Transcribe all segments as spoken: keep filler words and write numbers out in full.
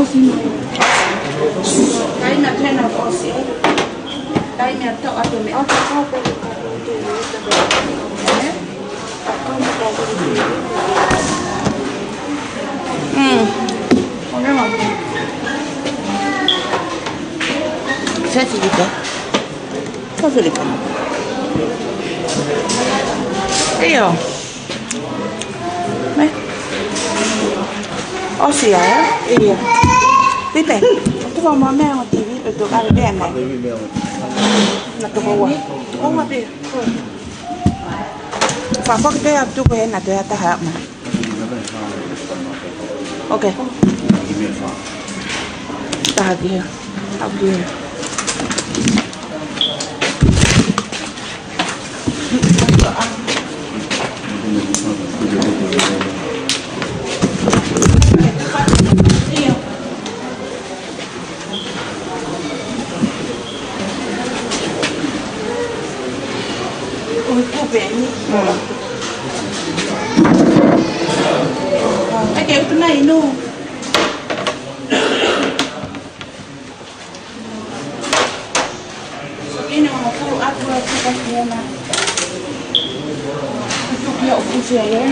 ʻOsi mai. Kai na tena ʻosi. Kai mea tau atu me. Mm. Fefilipa. Fefilipa. ʻIo. Mē. ʻOsi ia, ē? ʻIo. Pipe, tuku mo meʻa ʻo T V, pe tuku ʻa e meʻa mai. Na tuku ua. Tuku ua pē. Fakafoki pē ʻa tuku he na te ata ha ma. Ok. Taha ki hē. Taha ki hē. ʻOi, kupe ni. Mm. Ake utu mai nu. Ina ʻo hoko atu ʻa e tuka ki hena. Tuku ia ʻo pusi ai, ē.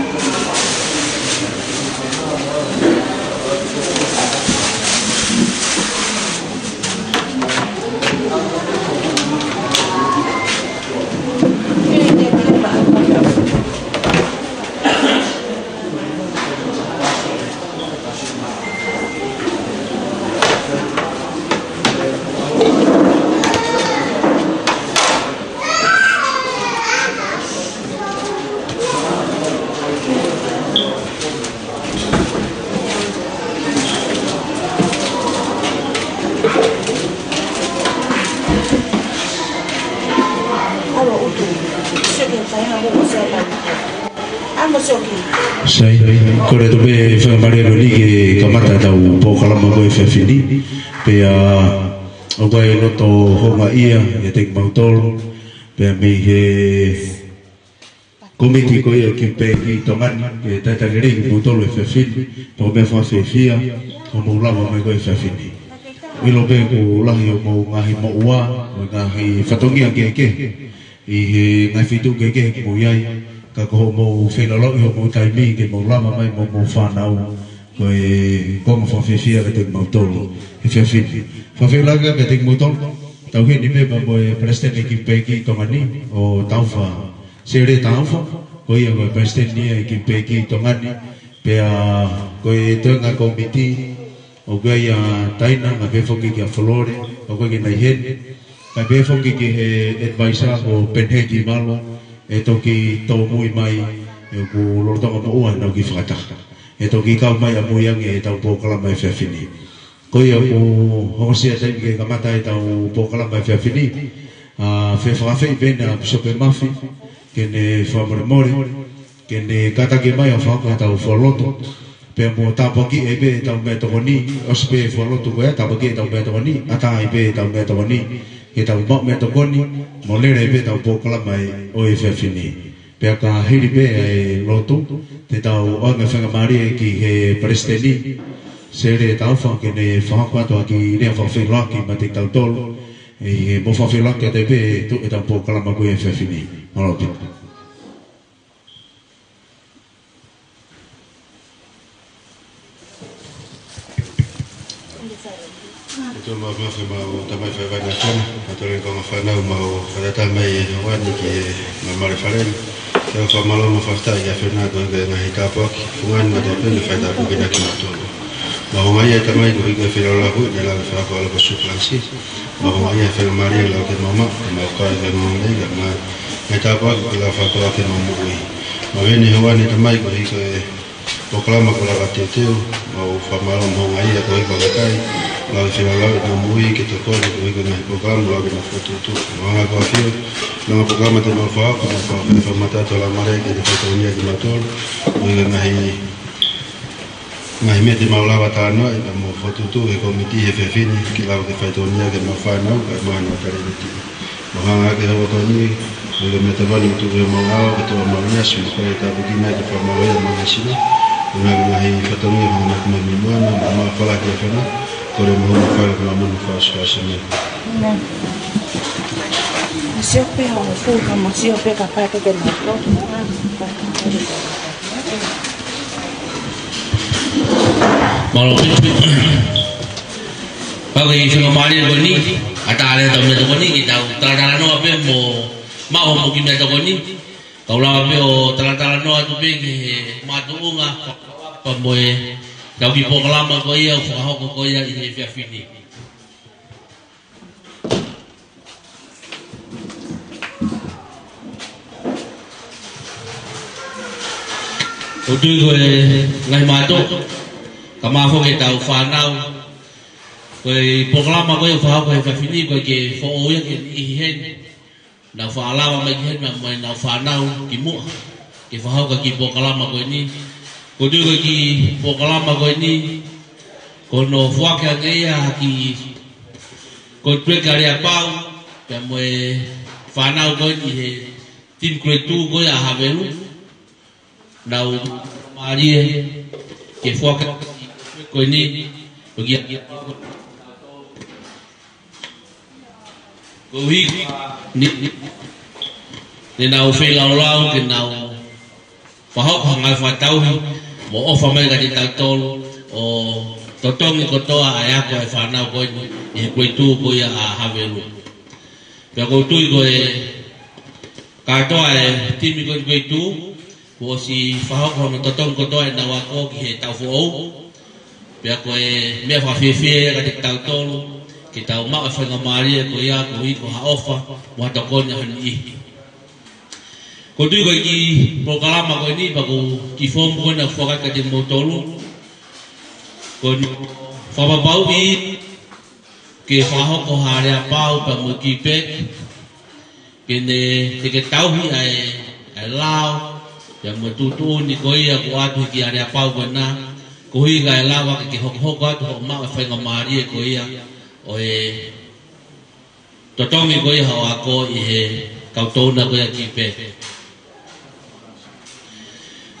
Sai, kole atu pē fakamālō atu ni ke kamata ʻetau polokalama ko e efiafi ni. Pea ʻoku ʻi ai e loto houngaʻia ʻiate kimautolu. Pea mei he kōmiti ko ia ki pē ki Tonga ni, ke talitali lelei kimoutolu he efiafi ni, pea ko e meʻa fakafiefia, hoʻomou lava mai ko e efiafi ni. ʻIlo pē ʻoku lahi hoʻomou ngaahi moʻua, mo e ngaahi fatongia kehekehe, ʻi he ngaahi feituʻu kehekehe ʻoku mou ʻi ai, ka ko hoʻomou feiloiloʻi hoʻomou taimi ke mou lava mai mo hoʻomou fānau, Ko e konga fakafiefia kiate kimautolu he efiafi ni. Fakafeʻiloaki kiate kimoutolu. Tau ʻi heni pē pea mo e Palesiteni ʻo e Kimipeki Tonga ni, ʻo Taufa, Sele Taufa. Ko ia ko e Palesiteni ia ʻo e Kimipeki Tonga ni. Pea ko e toenga kōmiti, ʻoku ʻi ai ʻa Taina, ngāue pē foki kia Folole, ʻoku ʻikai ke nau ʻi heni. Kae pehē foki ki he advisor ko Penheki Malo, ʻe toki tōmui mai, ʻoku lolotonga moʻua ʻenau kiʻi fakataha. ʻE toki kau mai ʻamui ange ʻetau polokalama he efiafi ni. Ko ia ʻoku hokosia taimi ke kamata ʻetau polokalama he efiafi ni, ʻa, fefakafeʻi pē ʻa Pīsope Mafi, ke ne fakamolemole, ke ne kātaki mai ʻo fakahoko ʻetau fualotu. Pea mo tāpuakiʻi pē ʻetau meʻatokoni, ʻosi pē fualotu ko ia, tāpuakiʻi ʻetau meʻatokoni, ʻatā pē ʻetau meʻatokoni, ke tau maʻu meʻatokoni, mo lele pē ʻetau polokalama ʻo e efiafi ni. Pea ka hili pē ʻa e lotu, te tau ʻoange faingamālie ki he Palesiteni, Sele Taufa, ke ne fakahoko atu ʻa e kiʻi lea fakafeʻiloaki maʻa kitautolu, ʻi he mo fakafeʻiloaki atu pē ʻetau polokalama ko ia he efiafi ni. Mālō ʻaupito. ʻOtua Māfimafi, ʻemau Tamai ʻoku ʻi he ʻaho ni, ʻa e tole kau ngaahi fānau, mau fakataha mai he ʻaho ni ki he male fale ni. Ke fakamālō mo fakafetaʻi ki he ʻAfiona koeʻuhi ko e ngaahi tāpuaki, fungani mo e tō pē ke fai tāpuekina kinautolu. Mau houngaʻia Tamai koeʻuhi ko e feilaulau kuo ne lava ke fakahoko ʻe he ʻAlo ko Sīsū Kalaisi. Mau houngaʻia he faingamālie ʻoku mau maʻu, ke mau kau ke mau nei, ka ma, ngaahi tāpuaki ke lava fakahoko ke mau moʻui. Mau ʻi heni he ʻaho ni Tamai koeʻuhi ko e polokalama kuo lava teuteu, mau fakamālō mo houngaʻia koeʻuhi ko e kakai, lava ke feilaulau ʻenau moʻui ke tokoni koeʻuhi ko e ngaahi polokalama lava ke mau fokotuʻutuʻu. Mau hanga ko e ʻAfio, ʻi he ngaahi polokalama te mau fakahoko, mau fakafeʻiloaki mo e Laumālie ke ne faitokonia kimautolu, koeʻuhi ko e ngaahi ngaahi meʻa te mau lava talanoaʻi, pea mo fokotuʻutuʻu he kōmiti he efiafi ni, ke lava ke faitokonia ki heʻemau fānau, kae ʻumaʻā ʻenau talēniti. Mau hanga hake he ʻaho ni, mo e meʻa te mau tuku he mau ao, ke tō mau niasi, mo fai tāpuekina ke fakamālō ia mo e sino, mo e ngaahi fatongia, mo e ngaahi meʻa ni moana, mo e ngaahi falaki ʻa e ʻAfiona, kole mo e ngaahi fai, mo e ngaahi fai, fai, fai, Amen. Sio pē ʻo fuka mo sio pē ka pā ke te mau. Mālō ʻaupito. Pea ko e faingamālie ko eni, ʻatā leva ʻetau meʻatokoni, ke tau talatalanoa pē mo maʻu mo e kiʻi meʻatokoni. Kau lava pē ʻo talatalanoa atu pē ki he makatuʻunga, pea mo ʻetau kiʻi polokalama ko ia, ʻoku fakahoko ko ia ʻi he efiafi ni. ʻOku ou tui ko e ngaahi mātuʻa, kae ʻumaʻā foki ʻetau fānau. Ko e polokalama ko ia ʻoku fakahoko he efiafi ni, ʻoku ʻikai ke foʻou ia ke ʻi heni. Nau faʻa lava mai ki heni mo ʻenau fānau kimuʻa, ke fakahoko e kiʻi polokalama ko eni. ʻOku ou tui ko e kiʻi polokalama ko eni, ko hono foaki ange ia ʻa e kiʻi contract ʻa Leapau, pea mo e fānau ko eni he team grade two ko ia ʻa Havelu. Nau mālie ke foaki ko eni, ko ia. Koeʻuhi ni, ne nau feilaulau ke nau fakahoko ha ngāue fakatauhi mo ʻofa mai kiate kitautolu ʻo totongi kotoa ʻa e ako ʻa e fānau ko eni ʻi he grade two ko ia ʻa Havelu. Pea ʻoku ou tui ko e kātoa e timi ko eni grade two, kuo ʻosi fakahoko hono totongi kotoa ʻenau ako ki he taʻu foʻou. Pea ko e meʻa fakafiefia ia kiate kitautolu, ke tau maʻu e faingamālie ko ia koeʻuhi ko ha ʻofa mo ha tokoni ʻa ha niʻihi. ʻOku ou tui ko e kiʻi polokalama ko eni pea ko e kiʻi foomu ko ena ʻoku fakakau kiate kimoutolu, ko hono fakapapauʻi ke fakahoko ʻa Leapau pea mo e Kipeki, ke ne, ke ke tauhi ʻa e, ʻa e lao, pea mo e tuʻutuʻuni ko ia ʻoku ʻoatu ki he Leapau ko ena, koeʻuhi kae lava ke ke hokohoko atu hoʻo maʻu e faingamālie ko ia ʻo e totongi ko ia hoʻo ako ʻi he kau touna ko ia Kipeki.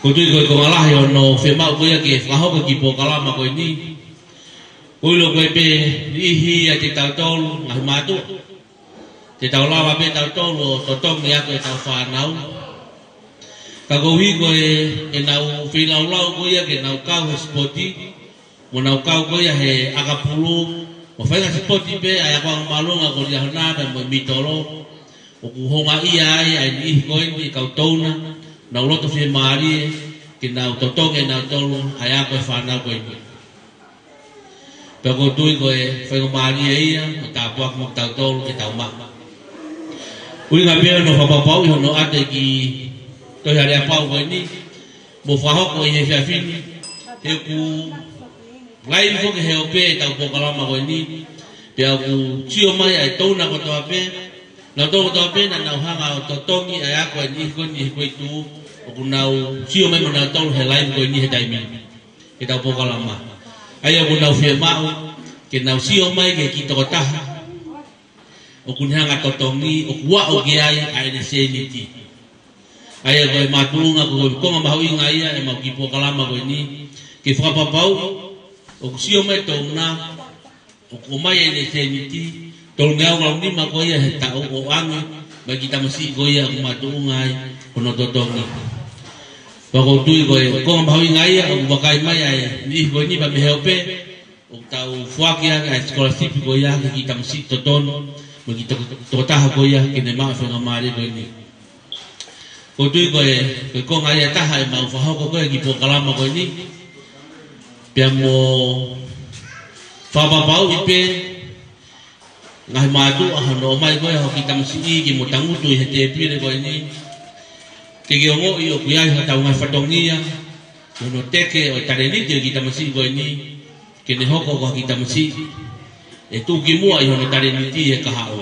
ʻOku ou tui ko e konga lahi hono fiemaʻu ko ia ke fakahoko e kiʻi polokalama ko eni, ʻoku ʻilo ko e pē niʻihi ʻiate kitautolu ngaahi mātuʻa, te tau lava pē tautolu ʻo totongi ʻa ʻetau fānau. Ka koeʻuhi ko e, ʻenau feilaulau ko ia ke nau kau he sipoti, Mo nau kau ko ia he ʻakapulu, mo e faʻahinga sipoti pē ʻa e ako angamāʻolunga ko Liahona pea mo e mitolo. ʻOku houngaʻia ai ʻa e niʻihi ko eni, kau touna, nau loto fiemālie ke nau totongi ʻe nautolu ʻa e ako ʻa e fānau ko eni. Pea ʻoku ou tui ko e faingamālie ia, mo tāpuaki mo kitautolu ke tau maʻu. ʻUhinga pē hono fakapapauʻi hono ʻoatu e kiʻi tohi aleapau ko eni, mo fakahoko ʻi he efiafi ni, he ʻoku live foki he ope ʻetau polokalama ko eni, pea ʻoku sio mai ʻa e touna kotoa pē, nautolu kotoa pē naʻa nau hanga ʻo totongi ʻa e ako ʻa e niʻihi ko eni he kuitū, ʻoku nau sio mai mo nautolu he live ko eni he taimi ni, ʻetau polokalama. ʻA ia ʻoku nau fiemaʻu ke nau sio mai ki he kiʻi tokotaha ʻoku ne hanga ʻo totongi, ʻoku aʻu ki ai ʻa ʻene sēniti. ʻA ia ko e makatuʻunga, ko e konga mahuʻinga ia ʻemau kiʻi polokalama ko eni, ke fakapapauʻi ʻoku sio mai e touna, ʻoku ʻomai ʻene sēniti, tolungeau valu nima ko ia he taʻu ʻo ʻoange maʻa e kiʻi tamasiʻi ko ia ʻoku makatuʻunga ai hono totongi. Pea ʻoku ou tui ko e konga mahuʻinga ia ʻoku vakai mai ʻa e niʻihi ko eni pea mei he ope, ʻoku tau foaki ange ʻa e scholarship ko ia ki he kiʻi tamasiʻi totonu, mo e kiʻi toko-, tokotaha ko ia ke ne maʻu e faingamālie ko eni. ʻOku ou tui ko e, ko e konga ia ʻe taha ʻemau fakahoko ko ē e kiʻi polokalama ko eni. Pea mo fakapapauʻi pē, ngaahi mātuʻa, hono ʻomai ko ē hoʻo kiʻi tamasiʻi ke mo tangutu ʻi he tēpile ko eni, ke ke ongoʻi ʻoku ʻi ai haʻatau ngaahi fatongia, hono teke ʻo e talēniti ʻo e kiʻi tamasiʻi ko eni, ke ne hoko ko ha kiʻi tamasiʻi ʻe tuʻukimuʻa ʻi hono talēniti he kahaʻu.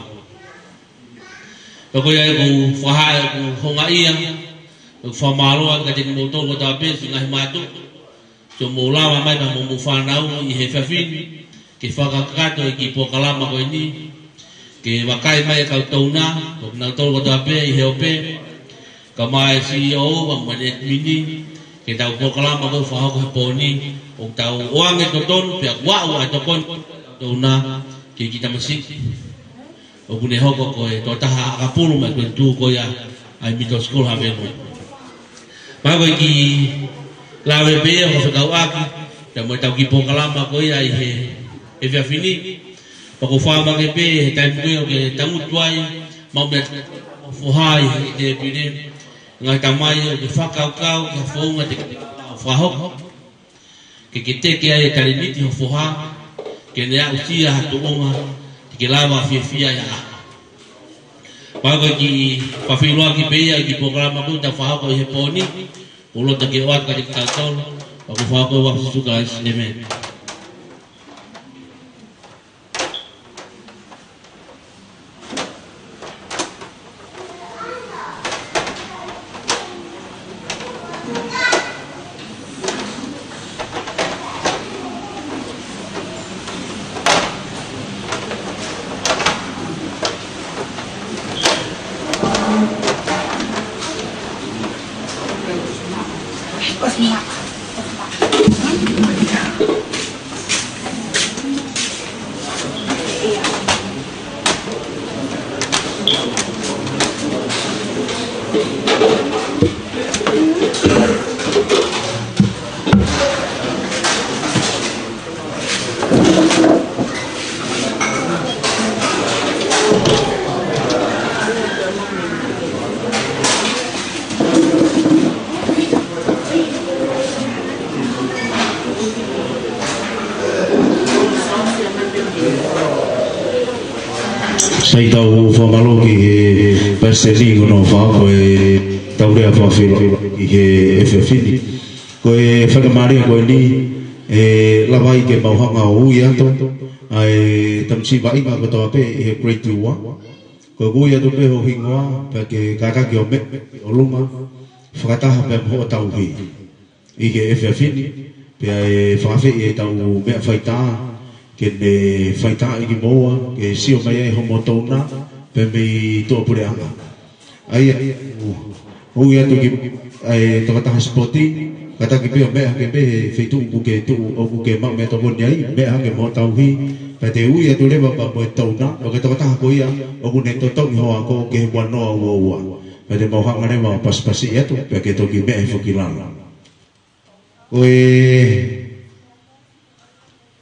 Pea ko ia ʻoku ou fakahā ʻeku houngaʻia, ʻeku fakamālō atu kiate kimoutolu kotoa pē siʻi ngaahi mātuʻa, siʻomou lava mai pea mo hoʻomou fānau ʻi he efiafi ni, ke fakakakato e kiʻi polokalama ko eni, ke vakai mai e kau touna, ko kinautolu kotoa pē ʻi he ope, kae ʻumaʻā e CEO, pea mo e admin, ki heʻetau polokalama ko ē ʻoku fakahoko he pō ni, ʻoku tau ʻoange totonu, pea ʻoku aʻu ʻa e tokoni ʻa e kau touna ki he kiʻi tamasiʻi ʻoku ne hoko ko e tokotaha ʻakapulu mei he kuentu ko ia ʻa e middle school Haʻapenua. Pea ko e kiʻi lave pē ia ʻo fekauʻaki pea mo ʻetau kiʻi polokalama ko ia ʻi he efiafi ni. Pea ʻoku ou fakamālō pē he taimi ko ē ʻoku ke tangutu ai, maʻu meʻa, foha ʻi he tēpile, ngaahi tamai ʻoku ke fakakaukau ki ha founga te ke fakahoko, ke ke teke ai e talēniti ho foha, ke ne aʻusia ha tuʻunga te ke lava fiefia ai ʻa. Pea ko e kiʻi fakafeʻiloaki pē ia e kiʻi polokalama ko ē ʻoku tau fakahoko ʻi he pō ni, ʻoku ou loto ke ʻoatu kiate kitautolu, pea ʻoku ou fakahoko ʻi he huafa ʻo Sīsū Kalaisi, ʻēmeni. Sai, tau fakamālō ki he palesiteni ko hono fakahoko ʻetau lea fakafeʻiloaki ʻi he efiafi ni. Ko e faingamālie ko eni, ʻe lava ai ke mau hanga ʻo ui atu ʻa e tamasiʻi vaʻinga kotoa pē ʻi he grade one. Ko e ui atu pē ho hingoa, pea ke kātaki ʻo meʻa ʻi ʻolunga, fakataha pea mo hoʻo tauhi ʻi he efiafi ni, pea ʻe fakafeʻi ʻetau meʻa faitā, ke ne faitaaʻi kimoua, ke sio mai ai homo touna, pea mei tuʻapuleʻanga. ʻA ia, ʻoku ou ui atu ki he tokotaha sipoti, kātaki pē ʻo meʻa hake pē he feituʻu ʻoku ke tuʻu, ʻoku ke maʻu meʻatokoni ai, meʻa hake mo hoʻo tauhi, pea te ui atu leva pea mo e touna, ʻo ke tokotaha ko ia ʻoku ne totongi hoʻo ako ki he ua noa ua ua. Pea te mau hanga leva ʻo pasipasiʻi atu, pea ke toki meʻa hifo ki lalo. Ko e,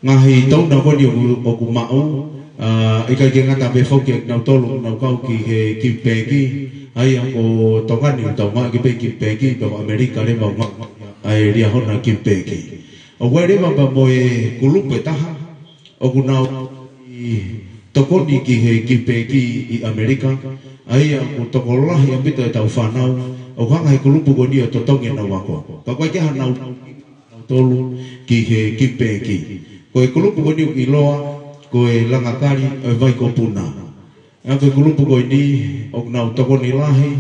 Ngaahi touna ko eni ʻoku, ʻoku maʻu, ʻa, ʻikai ke ngata pē foki ʻa kinautolu ʻoku nau kau ki he Kivipēki, ʻa ia ko Tonga ni, Tonga ki pē Kivipēki, pea ko ʻAmelika leva ʻoku ngāueʻaki ʻa e Liahona Kivipēki. ʻOku ʻi ai leva pea mo e kulupu ʻe taha, ʻoku nau ʻi tokoni ki he Kivipēki ʻi ʻAmelika, ʻa ia ʻoku tokolahi ʻaupito ʻetau fānau, ʻoku hanga he kulupu ko eni ʻo totongi ʻenau ako. Ka ʻoku ʻikai ke ʻi ai hanau tolu ki he Kivipēki. Ko e kulupu ko eni ʻoku ʻiloa ko e Langakali ʻo e Vaikopuna. ʻA ia ko e kulupu ko eni ʻoku nau tokoni lahi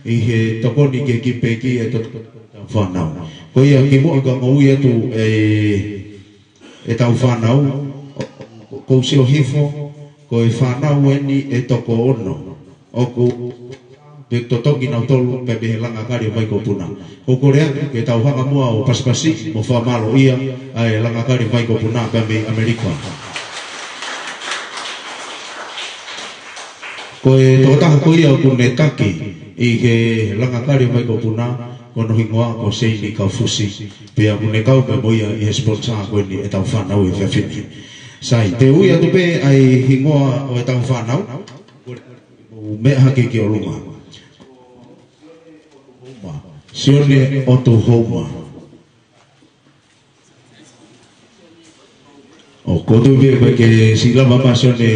ʻi he tokoni ki he Kivipēki ʻe to-, fānau. Ko ia kimuʻa ka u ui atu e, ʻetau fānau, ʻoku ou sio hifo, ko e fānau eni ʻe toko ono. ʻOku pē totongi nautolu pē mei he Langakali ʻo e Vaikopuna. ʻOku ou kole atu ke tau hanga muʻa ʻo pasipasi mo fakamālōʻia ʻa e Langakali ʻo e Vaikopuna pē mei ʻAmelika. Ko e tokotaha ko ia ʻoku ne taki ʻi he Langakali ʻo e Vaikopuna, ko hono hingoa ko Seini Kaufusi. Pea ʻoku ne kau pē mo ia ʻi he sponsor ko eni ʻetau fānau he efiafi ni. Sai, te u ui atu pē ʻa e hingoa ʻo ʻetau fānau. Mou meʻa hake ki ʻolunga. Sione ʻOtu Houma. ʻOku ou tui pē ʻoku ʻikai ke siʻi lava mai ʻa Sione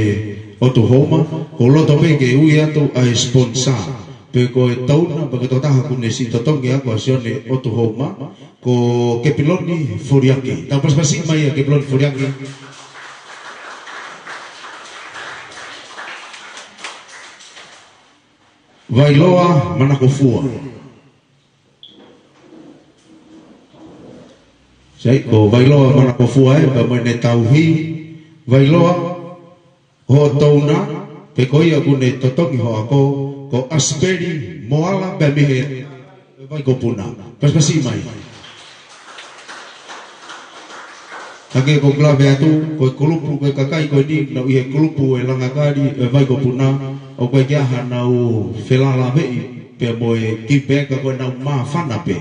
ʻOtu Houma, ʻoku ou loto pē ke ui atu ʻa e sponsor. Pe ko e touna, pe ko e tokotaha ʻoku ne siʻi totongi ako ʻa Sione ʻOtu Houma, ko Kepiloni Foliaki. Tau pasipasi mai ʻa Kepiloni Foliaki. Vailoa Manakofua. Sai, ko Vailoa Manakofua ē, pea mo ʻene tauhi. Vailoa, hoʻo touna, pe ko ia ʻoku ne totongi hoʻo ako, ko ʻAsipeli Moala pē mei he Vaikopuna. Pasipasi mai. Hangē ko ʻeku lave atu, ko e kulupu, ko e kakai ko eni, nau ʻi he kulupu ʻo e Langakali ʻo e Vaikopuna, ʻoku ʻikai ke ʻi ai hanau felālāveʻi pea mo e Kivipēki, ka ko ʻenau māfana pē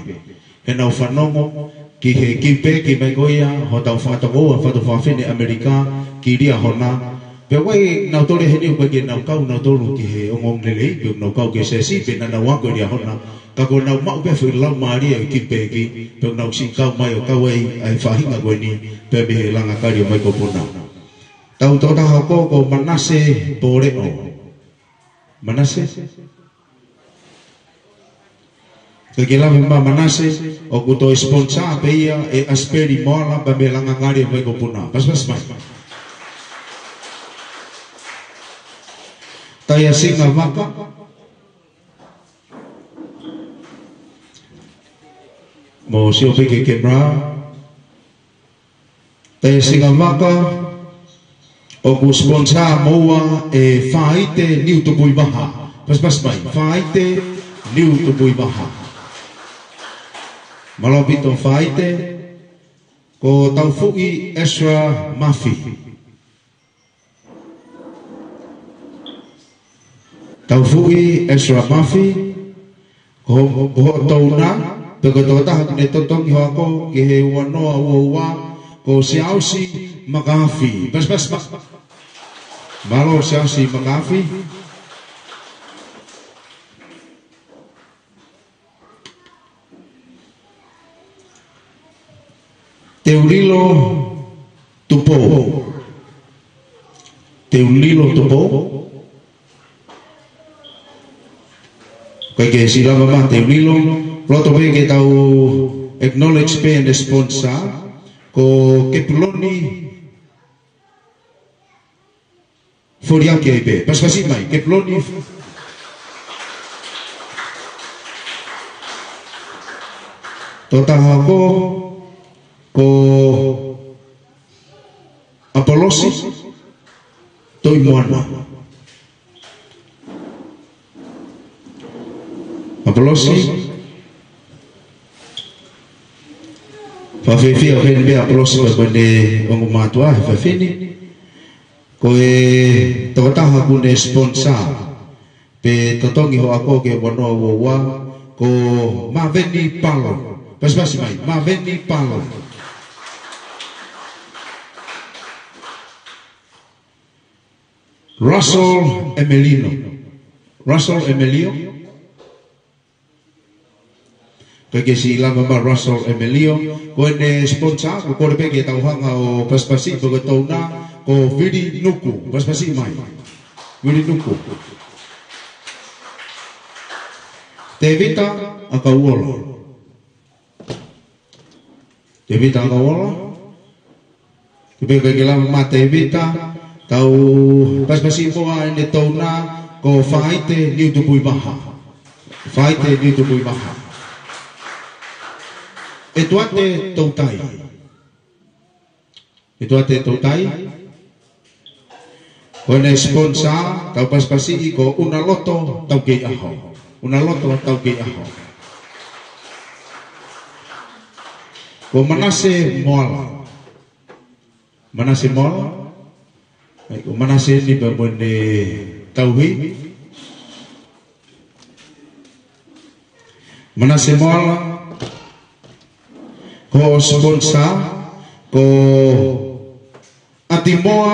heʻenau fanongo ki he Kivipēki mai ko ia hotau fakatokoua, fakatuofāfine ʻAmelika ki Liahona. Pea ʻoku ʻi ai nautolu heni ʻoku ʻikai ke nau kau nautolu ki he ongoongolelei, pe ʻoku nau kau ki he siasi, pe naʻa nau ako ʻi Liahona. Ka kuo nau maʻu pē foʻi laumālie ʻo e Kivipēki, pea ʻoku nau siʻi kau mai ʻo kau ai ʻa e faʻahinga ko eni, pea mei he Langakali ʻo e Vaikopuna. Tau tokotaha hoko ko Manase Poleʻo. Manase? Ke ke lave mai Manase, ʻoku toe sponsor pē ia ʻe ʻAsipeli Moala pea mei he Langakali ʻo e Vaikopuna. Pasipasi mai. Taiasinga Vaka. Mou sio pē ki he camera. Taiasinga Vaka, ʻoku sponsor moua ʻe Faite Niutupuivaha. Pasipasi mai, Faite Niutupuivaha. Mālō ʻaupito Faite, ko Taufuʻi Ezra Mafi. Taufuʻi Ezra Mafi, ko, ko hoʻo touna, pe ko e tokotaha ʻoku ne totongi hoʻo ako ki he ua noa ua ua, ko Siaosi Makaafi. Pasipasi mai. Mālō Siaosi Makaafi. Teulilo Tupou. Teulilo Tupou. ʻOku ʻikai ke siʻi lava mai Teulilo. Loto pē ke tau acknowledge pē ʻene sponsor. Ko Kepiloni Foliaki ai pē. Pasipasi mai, Kepiloni. Tokotaha hoko, ko ʻApolosi Toʻimoana. ʻApolosi. Fakafiefia ʻo heni pē ʻApolosi pea mo ʻene ongo mātuʻa he efiafi ni. Ko e tokotaha ʻoku ne sponsor pe totongi hoʻo ako ki he ua noa ua ua, ko Maveni Palo. Pasipasi mai, Maveni Palo. Russell Emelino. Russell Emelio. Kae ke siʻi lava mai Russell Emelio. Ko ʻene sponsor, ko e kole pē ke tau hanga ʻo pasipasi, ko e touna, ko Vili Nuku. Pasipasi mai. Vili Nuku. Tevita ʻAkauola. Tevita ʻAkauola. Ke pehē ke lava mai Tevita, tau pasipasi mo ʻene touna, ko Faite Niutupuimaha. Faite Niutupuimaha. ʻEtuate Toutai. ʻEtuate Toutai. Ko ʻene sponsor, tau pasipasi ko ʻUnaloto Taukeiʻaho. ʻUnaloto Taukeiʻaho. Ko Manase Moala. Manase Moala. ʻAi, ko Manase ni pea mo ʻene tauhi. Manase Moala, ko e sponsor, ko ʻAtimoa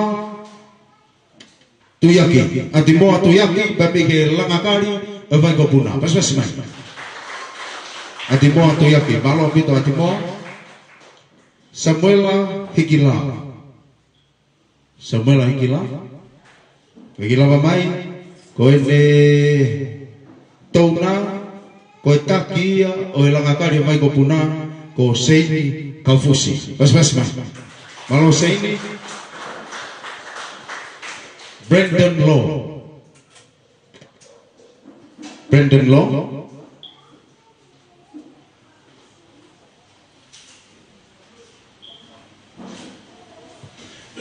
Tuiaki. ʻAtimoa Tuiaki, pea pehē ke Langakali ʻo e Vaikopuna. Pasipasi mai. ʻAtimoa Tuiaki, mālō ʻaupito ʻAtimoa. Samuela Hikila. Samuela Hikila. Ke ke lava mai, ko ʻene touna, ko e taki ia ʻo e Langakali ʻo e Vaikopuna, ko Seini Kaufusi. Pasipasi mai. Mālō Seini. Brandon Law. Brandon Law.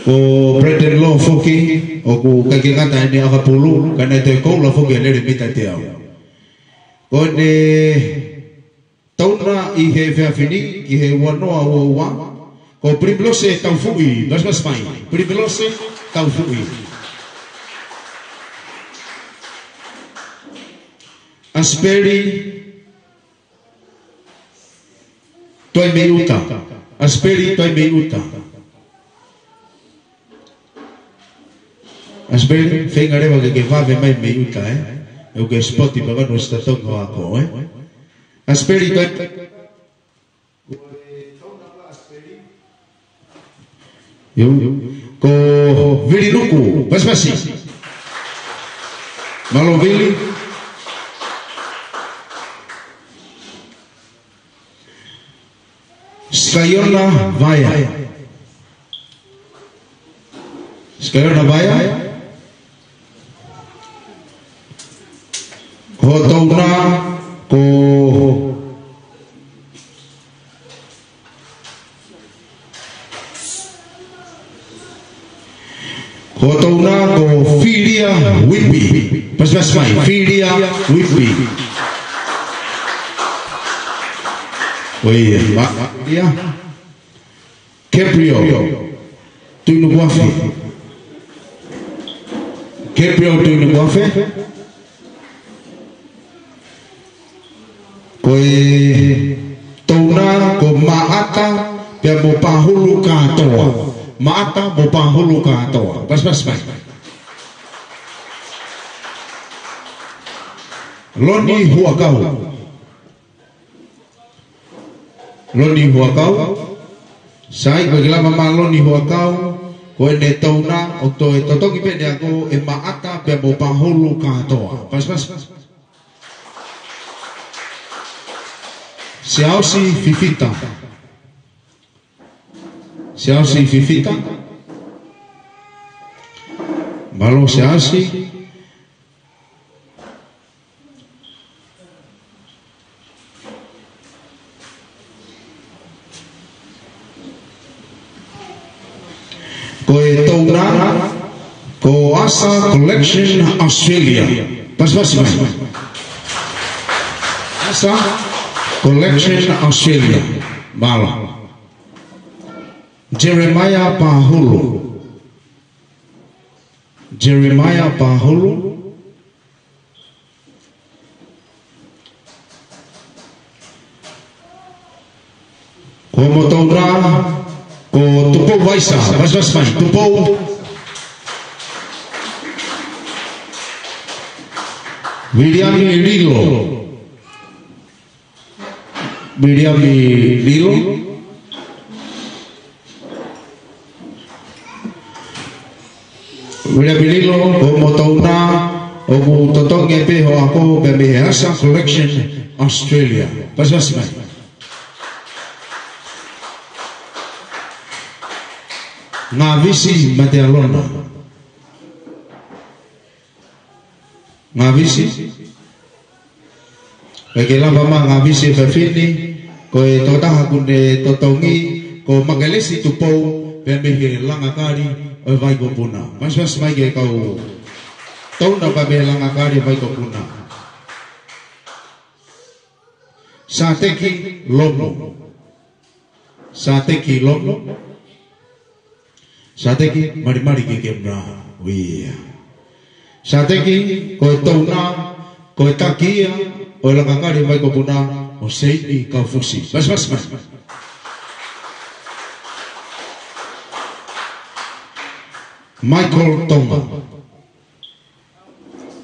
Ko Brandon Law foki, ʻoku ʻikai ke ngata ʻene ʻakapulu, ka naʻe toe koula foki ʻa e lele mita teau. Ko ʻene touna ʻi he efiafi ni, ki he ua noa ua ua, ko Primilose Taufuʻi, pasipasi mai, Primilose Taufuʻi. ʻAsipeli Tuaimeiʻuta. ʻAsipeli Tuaimeiʻuta. ʻAsipeli, feinga leva ke ke vave mai mei ʻuta, ē? ʻOku ke sipoti pē ʻa Nuʻusila Tonga ʻo ako, ē? ʻAsipeli Tuai-, ʻio. Ko Vili Nuku, pasipasi. Mālō Vili. Skaiona Vaea. Skaiona Vaea. Ko e touna ko Ko e touna ko Filia Whippi. Pasipasi mai, Filia Whippi. ʻOi, ma, ma, ia. Gabriel Tuinukuafe. Gabriel Tuinukuafe. Ko e touna ko Maʻata pea mo Pahulu Kātoa. Maʻata mo Pahulu Kātoa. Pasipasi mai. Loni Huakau. Loni Huakau. Sai, ko e ke lava mai Loni Huakau, ko ʻene touna ʻoku toe totongi pē ʻene ako ʻe Maʻata pea mo Pahulu Kātoa. Pasipasi. Siaosi Fifita. Siaosi Fifita. Mālō Siaosi. Ko e touna ko Asa Collection Australia. Pasipasi mai. Asa Collection Australia. Mālō. Jeremiah Pahulu. Jeremiah Pahulu. Ko hono touna ko Tupou Vaisa, Vaisa, Vaisa mai, Tupou. Viliami Lilo. Viliami Lilo. Viliami Lilo, ko hoʻomo touna, ʻoku totongi pē hoʻo ako pē mei he Asa Collection Australia. Pasipasi mai. Ngavisi Matealona. Ngavisi. ʻOku ke lava mai Ngavisi e fefine, ko e tokotaha ʻoku ne totongi, ko Makelesi Tupou, pea mei he Langakali ʻo e Vaikopuna. Pasipasi mai ki he kau touna pea mei he Langakali ʻo e Vaikopuna. Sateki Lomo. Sateki Lomo. Sateki, malimali ki he kemera. ʻIo. Sateki, ko e touna, ko e taki ia ʻo e Langakali ʻo e Vaikopuna, ʻo Seini Kaufusi. Pasipasi mai. Michael Tonga.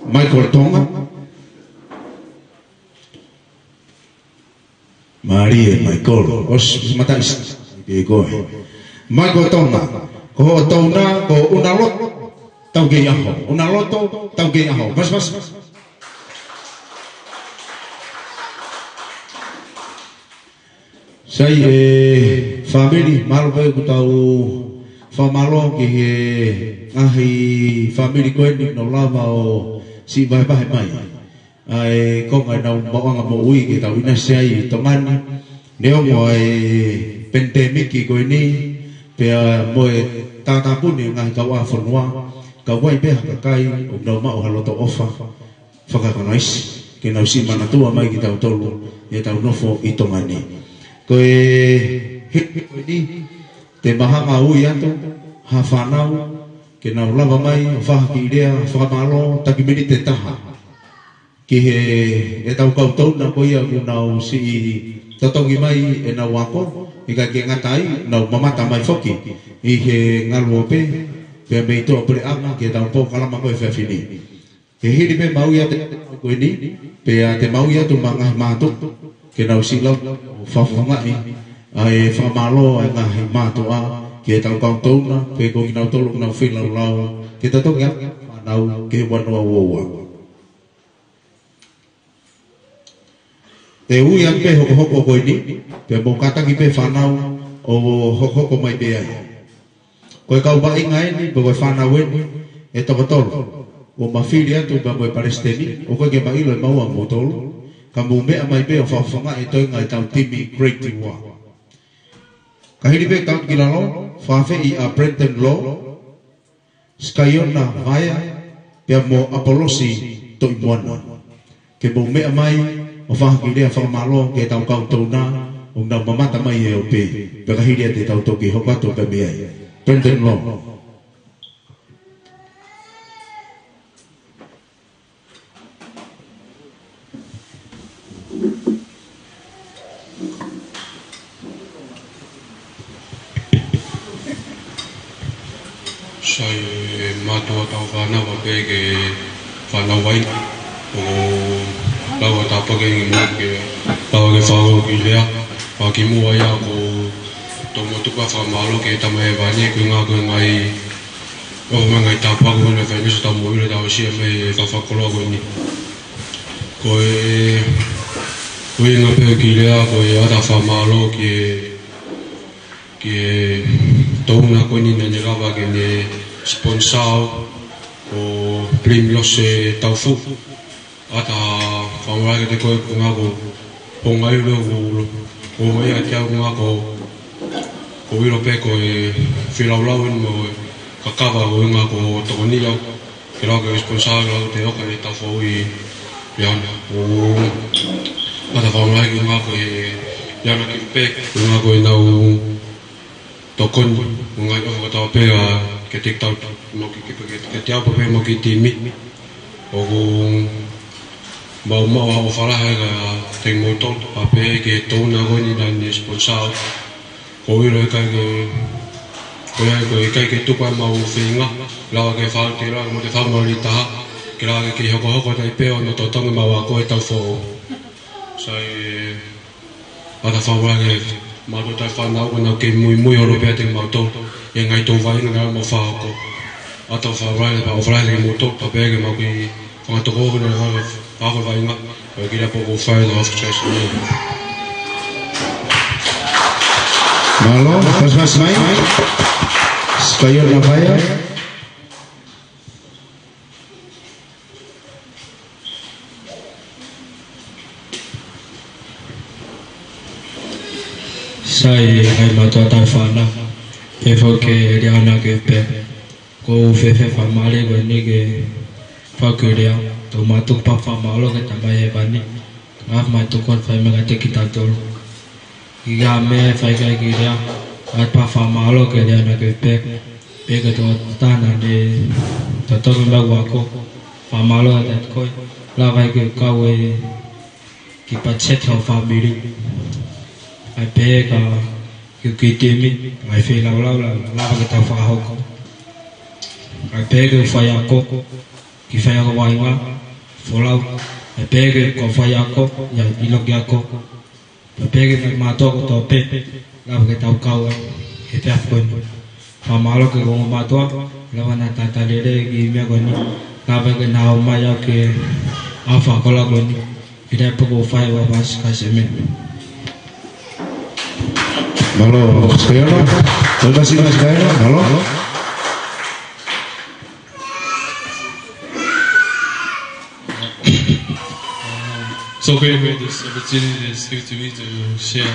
Michael Tonga. Mālie, Michael. ʻOsi, mataʻi s-, pē koe. Michael Tonga. Ko hoʻo touna, ko ʻUnaloto Taukeiʻaho. ʻUnaloto Taukeiʻaho. Pasipasi. Sai e fāmili, mālō pē ʻoku tau fakamālō ki he ngaahi fāmili ko eni naʻa nau lava ʻo siʻi vahevahe mai ʻa e konga ʻenau maʻuʻanga moʻui ke tau ʻinasi ai ʻi Tonga ni. Neongo ʻa e pandemic ko eni, pea mo e tātāpuni e ngaahi kauʻāfonua, ka ʻoku ʻi ai pē ha kakai ʻoku nau maʻu ha loto ʻofa faka-Kalaisi, ke nau siʻi manatua mai kitautolu ʻi heʻetau nofo ʻi Tonga ni. Ko e hili ko eni, te ma hanga ʻo ui atu ha fānau, ke nau lava mai ʻo fai ha kiʻi lea fakamālō, taki miniti ʻe taha. Ki he, ʻetau kau touna ko ia ʻoku nau siʻi totongi mai ʻenau ako, ʻikai ke ngata ai, nau mamata mai foki ʻi he ngaluope, pea mei tuʻapuleʻanga ki heʻetau polokalama ko e efiafi ni. Ke hili pē mau ia te ko eni, pea te mau ia atu mo e ngaahi mātuʻa, ke nau siʻi lau ʻo fakafofongaʻi ʻa e fakamālō ʻa e ngaahi mātuʻa ki heʻetau kau touna, pea ko kinautolu ʻoku nau feilaulau ke totongi ʻa e fānau ki he ua noa ua ua. Te u ui atu pē hokohoko ko eni, pea mou kātaki pē fānau ʻo hokohoko mai pē ai. Ko e kau vaʻinga eni, pea ko e fānau eni ʻe toko tolu. ʻOku ma fili atu pea mo e palesiteni, ʻoku ʻikai ke ma ʻilo ʻe maua moutolu, ka mou meʻa mai pē ʻo fakafofongaʻi e toenga ʻetau timi Great War. Ka hili pē kau ki lalo, fakaafeʻi ʻa Brenton Law, Skaiona Vaea, pea mo ʻApolosi Toʻimoana. Ke mou meʻa mai ʻo fai ha kiʻi lea fakamālō ki heʻetau kau touna, ʻoku nau mamata mai he ope, pea ka hili ia te tau toki hoko atu pē mei ai. Brenton Law. Sai, mātuʻa tau fānau pē ke fānau ai, ʻo lau ʻa tāpuaki ni mo ke lau ke fānau ki lea, ʻa ki muʻa ia ko tau motuka fakamālō ki he Tamai Hēvani, ko e ngaahi, ko e ngaahi ʻo mai ngaahi tāpuaki ko ena fai nisa tau moʻui ʻo tau aʻusia mei he fakakoloa ko eni. Ko e, ko e ngaahi pē ki lea, ko e ʻata fakamālō ki he, ki he touna ko eni naʻa ne lava ke ne sponsor ʻo Primrose Taufuʻu. ʻAta fakamālō kiate koe ko e ngaahi ko, ko e ngaahi lo, ko, ko e ʻa te au ngaahi ko, ko ʻilo pē ko e feilaulau eni mo e kakava ko e ngaahi ko tokoni au. Ke lau ke sponsor lau te oka ʻi he tafaʻaki ʻi ana. ʻO, ʻata fakamālō ki he ngaahi ko e, ʻi ana ki pē, ko e ngaahi ko e nau tokoni, ʻo ngaahi ʻofa kotoa pē ʻa ke te tau, mo ki, ki, ki, ki te au pē mo ki timi. ʻOku mau maʻu ʻa e ʻofa lahi ʻa te moutolu, ʻa pē ki he touna ko eni naʻa ne sponsor. Ko ʻilo ʻikai ke, ko ia ko ʻikai ke tuku ʻa e mau feinga, lava ke fau te lava mo te fau mau li taha. Ke lava ke kei hokohoko atu ai pē hono totongi ʻemau ako ʻi he taʻu foʻou. Sai, ʻoatu e fakamālō ki he mātuʻa ʻa e fānau, ko ʻenau kei muimui holo pē ʻiate kimautolu ʻi he ngaahi tō vaʻinga naʻa mau fakahoko. ʻOatu e fakamālō pea ʻofa lahi atu kiate kimoutolu, pea pehē ki he mau kiʻi fanga tokoua naʻa nau fakahoko e vaʻinga, pea kole atu pē ke mou fai e lava first prize. Mālō, first prize mai. Sikaio na paia. Sai, ʻa e mātuʻa ʻa e fānau, pehē foki ki he Liana Kefepe. ʻOku ou fie fakamālō ko eni ke fai ʻeku lea, tau mātuku pē fakamālō ki he Tamai Hēvani. ʻA e mātuku ʻoku fai mai kiate kitautolu. ʻIkai ha meʻa ʻe fai ki ai e kiʻi lea, ʻoatu pē fakamālō ki he Liana Kefepe. Pea ki he tokotaha naʻe totongi ʻemau ako, fakamālō atu kiate koe, lava ai ke kau e kiʻi patiseti ʻo e fāmili. ʻA e pehē ki he kiʻi timi, ʻa e feilaulau, la-, lava ke tau fakahoko. ʻA e pehē ki he faiako, kiʻi faiako vaʻinga, folau, ʻa e pehē ki he kau faiako, ʻa e ʻiloʻi ako. Pea pehē ki he mātuʻa kotoa pē, lava ke tau kau ai he efiafi ko eni. Fakamālō ki he ongo mātuʻa, lava naʻa tau talitali e kiʻi meʻa ko eni, lava ke na ō mai au ki he ʻaho fakakoloa ko eni, ʻi he taimi pē ʻoku ou fai ai ʻeku first prize. Mālō, Sikaiola. Tau kasi mai Sikaiola, mālō. Um, so grateful for this opportunity that's given to me to share,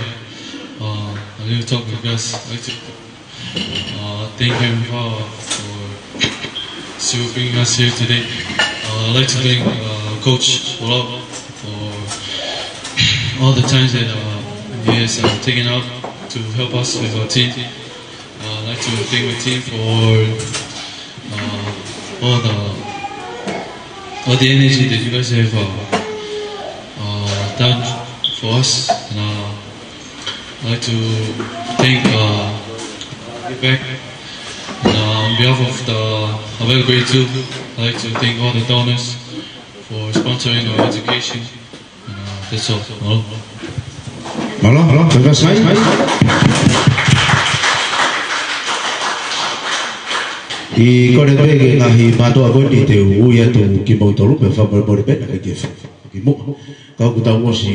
uh, a little talk with you guys. I'd like to, uh, thank you, uh, for still bringing us here today. Uh, I'd like to thank, uh, Coach Folau for all the times that, uh, he has, uh, taken out to help us with our team. Uh, I'd like to thank my team for, uh, all the, all the energy that you guys have, uh, uh, done for us. And, uh, I'd like to thank, uh, back. And, uh, on behalf of the Havaiʻi Grade Two, I'd like to thank all the donors for sponsoring our education. Mālō. Mālō, mālō, tau kasi mai. ʻI he kole pē ki he ngaahi mātuʻa ko eni te u ui atu kimoutolu pē fakamolemole pē naʻe ʻikai ke fai kimuʻa. Ka ʻoku tau ʻosi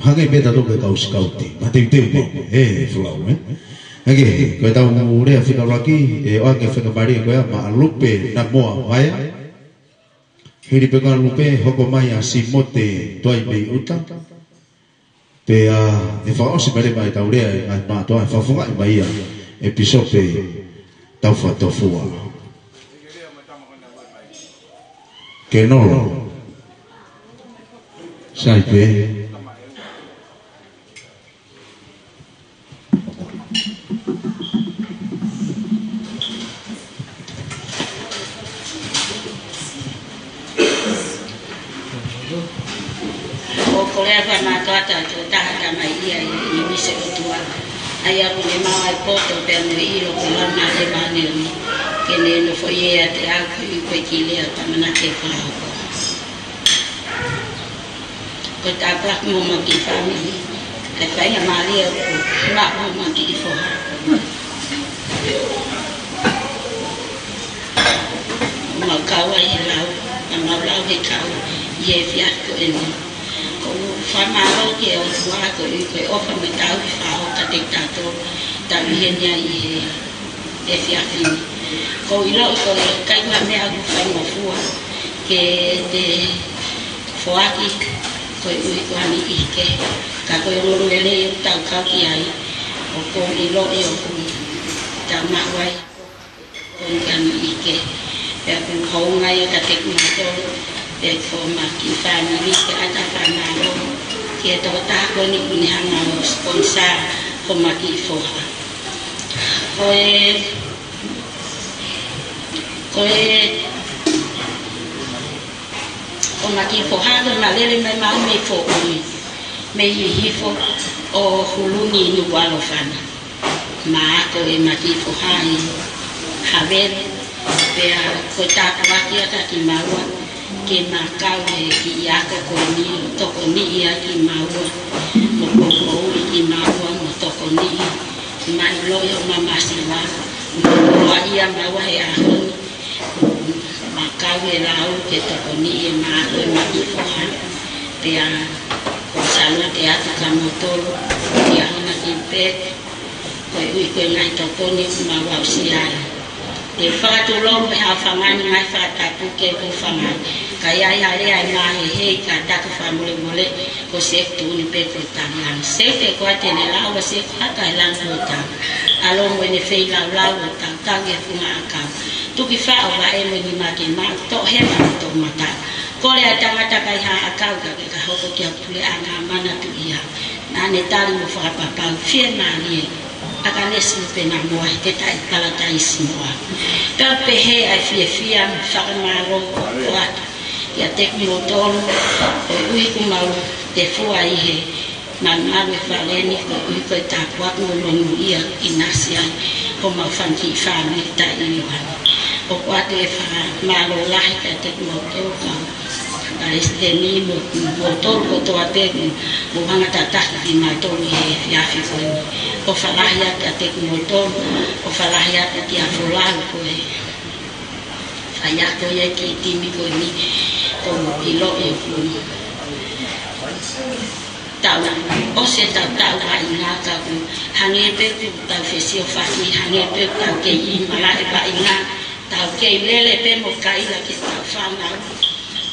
hangē pē tautolu ko e kau sikauti. Mateuteu pē, ē, Folau, ē. ʻOku, ko ʻetau lea fika ʻuluaki, ʻe ʻoange fakamālō ko ia maʻa Lupe Namoa Vaea. Hili pē ko ia ʻa Lupe, hoko mai ʻa Simote Tuaimeiʻuta. Pea ʻe fakaʻosi mai leva ʻetau lea ʻi he ngaahi mātuʻa, ʻe fakafofongaʻi mai ia ʻe Pīsope Taufatofua. Kenolo. Sai pē. ʻOku ou kole atu ʻa e mātuʻa ʻa e tokotaha tamai ia ʻi he ʻīmisi ʻo e ʻOtua. ʻA ia ʻoku ne maʻu ʻa e poto pea mo e ʻilo ko e laumālie māʻoniʻoni. Ke ne nofoʻia ʻiate au koeʻuhi ko e kiʻi lea ʻoku ou ʻamanaki ke fakahoko. Ko e tāpuaki mo homau kiʻi fāmili, ʻa e faingamālie ʻoku maʻu homau kiʻi foha. ʻOku mau kau ai he lau, ʻa mau lau he kau ʻi he efiafi ko eni. ʻOku ou fakamālō ki he ʻOtua koeʻuhi ko e ʻofa mo e tauhi fakahoko kiate kitautolu, tau ʻi heni ai ʻi he efiafi ni. ʻOku ou ʻiloʻi ko e ʻikai ko ha meʻa ʻoku faingofua ke te foaki koeʻuhi ko ha niʻihi kehe, ka ko e ongoongolelei ʻoku tau kau ki ai, ʻoku ou ʻiloʻi ʻoku tau maʻu ai ko e niʻihi kehe. Pea ʻoku hounga ia kiate kimautolu, pea ki homau kiʻi fāmili, pea ʻoatu e fakamālō ki he tokotaha ko eni ʻoku ne hanga ʻo sponsor homau kiʻi foha. Ko e, ko e, ko homau kiʻi foha ko e malele mai maʻu mei Foʻui, mei Hihifo ʻo Huluni, Nukuʻalofa na. Maʻa ko e homau kiʻi foha ʻi Havelu, pea ko e tāpuaki ia kiate kimaua. ke ma kau he kiʻi ako ko eni, tokoniʻi ʻaki kimaua, mo poupouʻi kimaua, mo tokoniʻi, ke ma ʻiloʻi hoʻoma masiva, mo ʻiloʻi ʻa maua he ʻaho ni, ma kau he lau ke tokoniʻi ʻema ako ʻema kiʻi foha. Pea ʻoku ou sālute atu kia moutolu, kia Hona Gilbert, koeʻuhi ko e ngaahi tokoni ʻoku mau aʻusia ai. Te u fakatulou mo e haʻu fanga ni ngaahi fakatapu ke u fanga. Ka ʻi ai ha lea ʻe mahehe, kātaki fakamolemole, ko Sēf Tuʻuni pē ko e tangilanga. Sēf, ko ia te ne lau, Sēf, ka ʻi ai ha langa ko e tangilanga. ʻAlo mo ʻene feilaulau ʻo tautau ki he funga ʻakau. Tuki faʻo vaʻe mo e nima ke maʻu, toʻohema mo toʻomataʻu. Kole ʻa e tangata kae ʻikai ha ʻakau ka ke ka hoko ki ha puleʻanga manatuʻia. Naʻa ne tali mo fakapapau, fiemālie ʻa Kanesi Lupe Namoa he taʻi palataisi noa. Pea pehē ʻa e fiefia mo e fakamālō ʻoku ʻoatu kiate kimoutolu, koeʻuhi kuo mau tefua ʻi he malumalu e fale ni, koeʻuhi ko e tāpuaki mo e monūʻia ʻinasi ai homau fanga kiʻi fāmili taʻeʻiloa ni. ʻOku ʻoatu e fakamālō lahi kiate kimoutolu kau palesiteni mo, mo kimoutolu kotoa pē, mo, mo hanga tataki kimautolu he efiafi ko eni. ʻOfa lahi atu kiate kimoutolu, ʻofa lahi atu kia Folau ko e faiako ia ki he timi ko eni, ʻoku ou ʻiloʻi ʻoku tau ʻosi ʻetau tau vaʻinga ka ʻoku hangē pē ʻoku tau fesiofaki, hangē pē ʻoku tau kei ʻi malaʻe vaʻinga, tau kei lele pē mo kaila ki heʻetau fānau.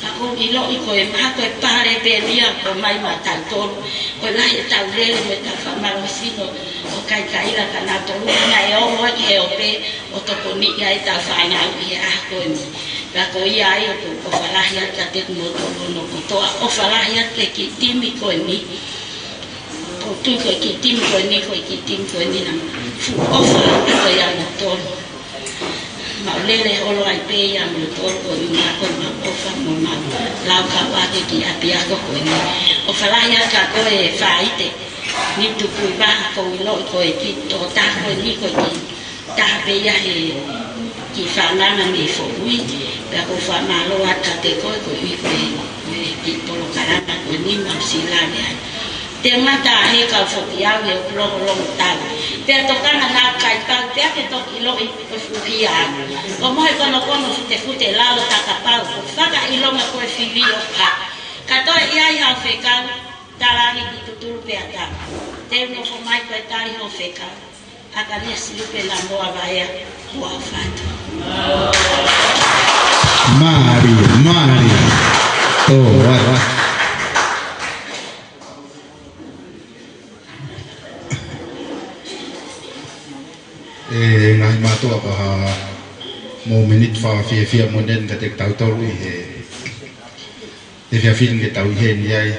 Ka ʻoku ou ʻiloʻi ko e maha ko e pale pē ia ʻoku ʻomai maʻatautolu, ko e lahi ʻetau lele mo ʻetau fakamālohisino ʻo kaikaila kia nautolu naʻe ō ki he ope ʻo tokoniʻi ai ʻetau fānau ʻi he ʻaho ko eni. Pea ko ia ai ʻoku ou ʻofa lahi atu kiate kimoutolu hono kotoa, ʻofa lahi atu ki he kiʻi timi ko eni. ʻOku ou tui ko e kiʻi timi ko eni, ko e kiʻi timi ko eni naʻa mau fuʻu ʻofa atu ʻia moutolu. Mau lele holo ai pē ʻia moutolu koeʻuhi ko ʻemau ʻofa mo ʻemau laukau ʻaki e kiʻi ʻapiako ko eni. ʻOfa lahi atu kia koe Faite Nitukuivaha, ʻoku ou ʻiloʻi ko e kiʻi tokotaha ko eni ko e kiʻi taha pē ia he kiʻi fānau mei Foʻui. Pea ʻoku ou fakamālō atu kiate koe koeʻuhi ko e, e kiʻi polokalama ko eni mau sila lea ai. Te u ngata he kau foki au he ʻoku longolongo tau. Pea tokanga naʻa kai pau, pea ke toki ʻiloʻi ko e fuhia. ʻOku mohe konokono futefute lalo takapau, ʻoku fakaʻilonga ko e fili ʻo ka. Ka toe ʻi ai haʻo fekau, talaange ki tutulu pea tau. Te u nofo mai ko e tali hoʻo fekau. ʻA Kanesi Lupe Namoa Vaea, ua fatu. Mālie, mālie. Tō, ua, ua. ʻE ngaahi mātuʻa, ko ha mōmeniti fakafiefia moʻoni eni kiate kitautolu ʻi he efiafi ni ke tau ʻi heni ai.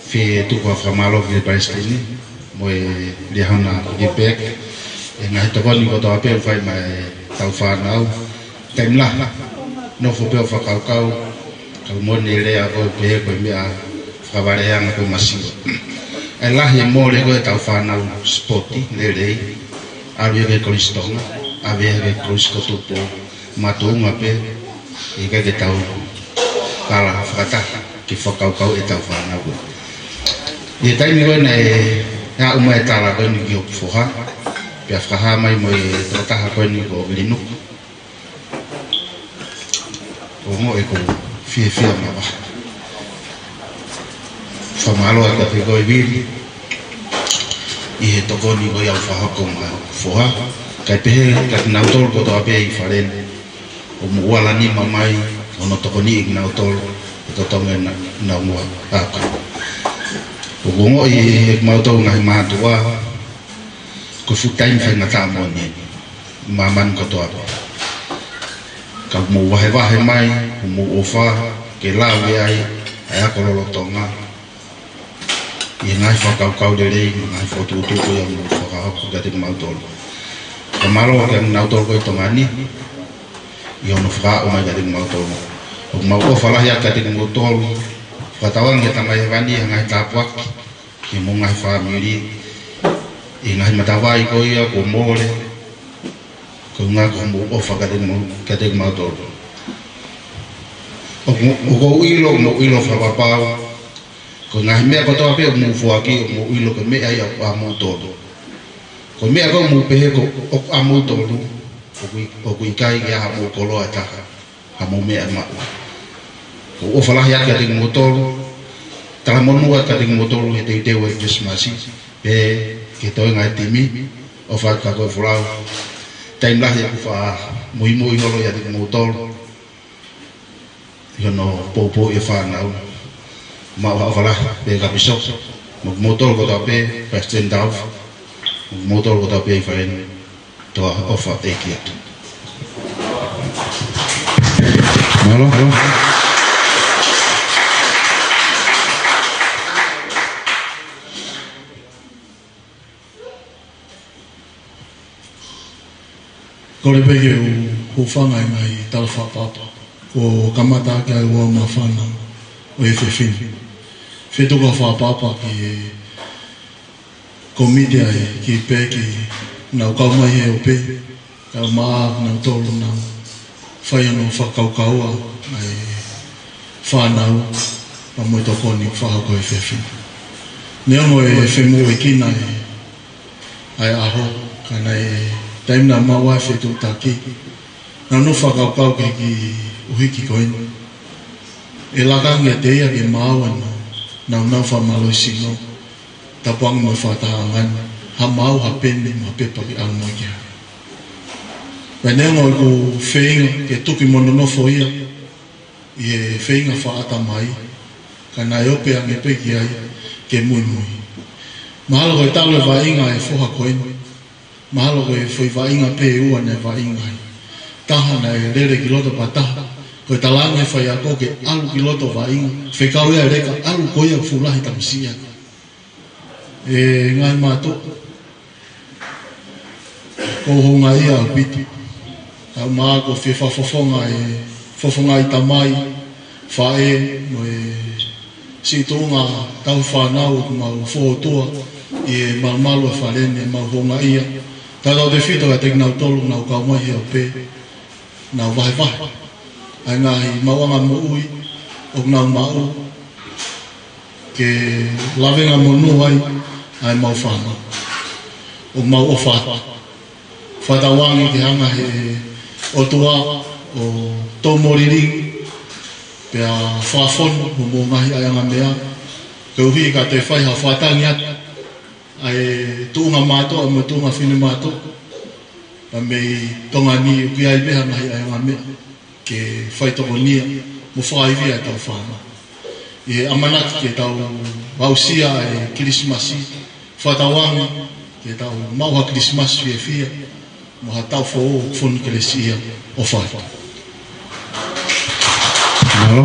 Fie tuku ha fakamālō ki he palesiteni mo e Liahona Gilbert, e ngaahi tokoni kotoa pē ʻoku fai maʻa ʻetau fānau. Taimi lahi, nofo pē ʻo fakakaukau, ka ko e moʻoni e lea ko ē ʻoku pehē ko e meʻa fakavaleanga ko e masiva. ʻE lahi e mole ko ē ʻetau fānau sipoti lelei, ʻalu ia ki he Kolisi Tonga, ʻave ia ki he Kolisi ko Tupou, makatuʻunga pē ʻikai ke tau kala fakataha ke fakakaukauʻi ʻetau fānau. ʻI he taimi ko ē naʻe aʻu mai e tala ko eni ki hoku foha, pea fakahā mai mo e tokotaha ko eni ko Vilinuku, ʻoku ou ongoʻi ʻoku ou fiefia maʻa. Fakamālō atu kiate koe Vili ʻi he tokoni ko ia ʻoku fakahoko maʻa hoku foha. Kae pehē kiate kinautolu kotoa pē ʻi fale ni, ʻoku mou ala nima mai hono tokoniʻi kinautolu he totongi ʻenau, ʻenau ngaahi ako. ʻOku ou ongoʻi ʻe kimautolu ngaahi mātuʻa, ko e fuʻu taimi faingataʻa moʻoni eni ʻi māmani kotoa pē. Ka mou vahevahe mai, ko hoʻomou ʻofa, ke lau ai ʻa e ako lolotonga ʻi he ngaahi fakakaukau lelei mo e ngaahi fokotuʻutuʻu ia ʻoku mou fakahoko kiate kimautolu. Fakamālō kiate kinautolu ko ē ʻi Tonga ni ʻi hono fakaaʻu mai kiate kimautolu. ʻOku mau ʻofa lahi atu kiate kimoutolu. Fakatauange ʻe he Tamai Hēvani ha ngaahi tāpuaki ki homou ngaahi fāmili ʻi he ngaahi matavai ko ia kuo mole, koeʻuhi ko hoʻomou ʻofa kiate kimau-, kiate kimautolu. ʻOku, ʻoku ou ʻilo, mou ʻilo fakapapau. Ko e ngaahi meʻa kotoa pē ʻoku mou foaki, ʻoku mou ʻilo ko e meʻa ia ʻoku ʻamoutolu. Ko e meʻa ko ē ʻoku mou pehē ko ʻoku ʻamoutolu, ʻoku ʻi-, ʻoku ʻikai ke ʻi ai haʻamou koloa ʻe taha, haʻamou meʻa ʻe maʻu. ʻOku ou ʻofa lahi atu kiate kimoutolu, talamonū atu kiate kimoutolu he teuteu ʻo e Kilisimasi, pea ki he toenga ʻo e timi, ʻofa atu kia koe Folau. Taimi lahi ʻoku faʻa muimui holo ʻiate kimoutolu ʻi hono poupouʻi e fānau. Mau ʻofa lahi pē kia Pīsope, mo kimoutolu kotoa pē, Palesiteni Taufa, mo kimoutolu kotoa pē ʻi fē ni, toa ʻofa ʻeiki atu. Mālō. Kole pē ke u hūfanga he ngaahi tala fakaʻapaʻapa kuo kamata ʻaki ʻa e ʻū māfana ʻo e efiafi ni. Fetuku ha fakaʻapaʻapa ki he kōmiti ʻa e Kipeki, nau kau mai he ope, kae ʻumaʻā kinautolu naʻa nau fai hono fakakaukaua ʻa e fānau, pea mo e tokoni fakahoko he efiafi ni. Neongo e femoʻuekina ʻa e ʻaho, ka naʻe taimi naʻa mau ʻi he fetuʻutaki, naʻa nau fakakaukau ki he kiʻi ʻuhiki ko eni. ʻE laka ange kiate ia ke maau ʻa e nāunau fakamālohisino, tapu ange mo e fakatahaʻanga ni, ha maau ha peni mo ha pepa ke ʻalu mo ia ki hē. Pea neongo ʻeku feinga ke tuki mo nonofo ia ʻi he feinga fakaʻatamai, ka naʻe ope ange pē ki ai ke muimui. Mahalo ko e talu e vaʻinga ʻa e foha ko eni, mahalo ko e foʻi vaʻinga pē ʻe ua naʻe vaʻinga ai. Taha naʻe lele ki loto pea taha, ko e talaange ʻa e faiako ke ʻalu ki loto vaʻinga, fekau ia e leka, ʻalu ko ia fuʻu lahi tamasiʻi. ʻE ngaahi mātuʻa, ʻoku ou houngaʻia ʻaupito. Kae ʻumaʻā ʻoku ou fie fakafofonga e fofonga ʻi tamai, faʻē, mo e siʻi tuʻunga tauhi fānau ʻoku mau fōtua ʻi he malumalu ʻo e fale ni, ʻoku mau houngaʻia. Tautautefito kiate kinautolu naʻa nau kau mai he ope, nau vahevahe ʻa e ngaahi maʻuʻanga moʻui ʻoku nau maʻu ke lavengamonū ai ʻa e mau fānau. ʻOku mau ʻofa atu. Fakatauange ke hanga ʻe he ʻOtua ʻo tō mo lilingi, pea fakafonu hoʻomou ngaahi ʻaiʻanga meʻa, koeʻuhi ka te fai ha fakatangi atu ʻa e tuʻunga mātuʻa mo e tuʻunga finemātuʻa, pea mei Tonga ni ʻoku ʻi ai pē ha ngaahi ʻaiʻanga meʻa ke fai tokonia mo fakaivia ʻetau fānau. ʻI he ʻamanaki ke tau aʻusia e Kilisimasi, fakatauange ke tau maʻu ha Kilisimasi fiefia, mo ha taʻu foʻou fonu kelesiʻia. ʻOfa atu. Mālō.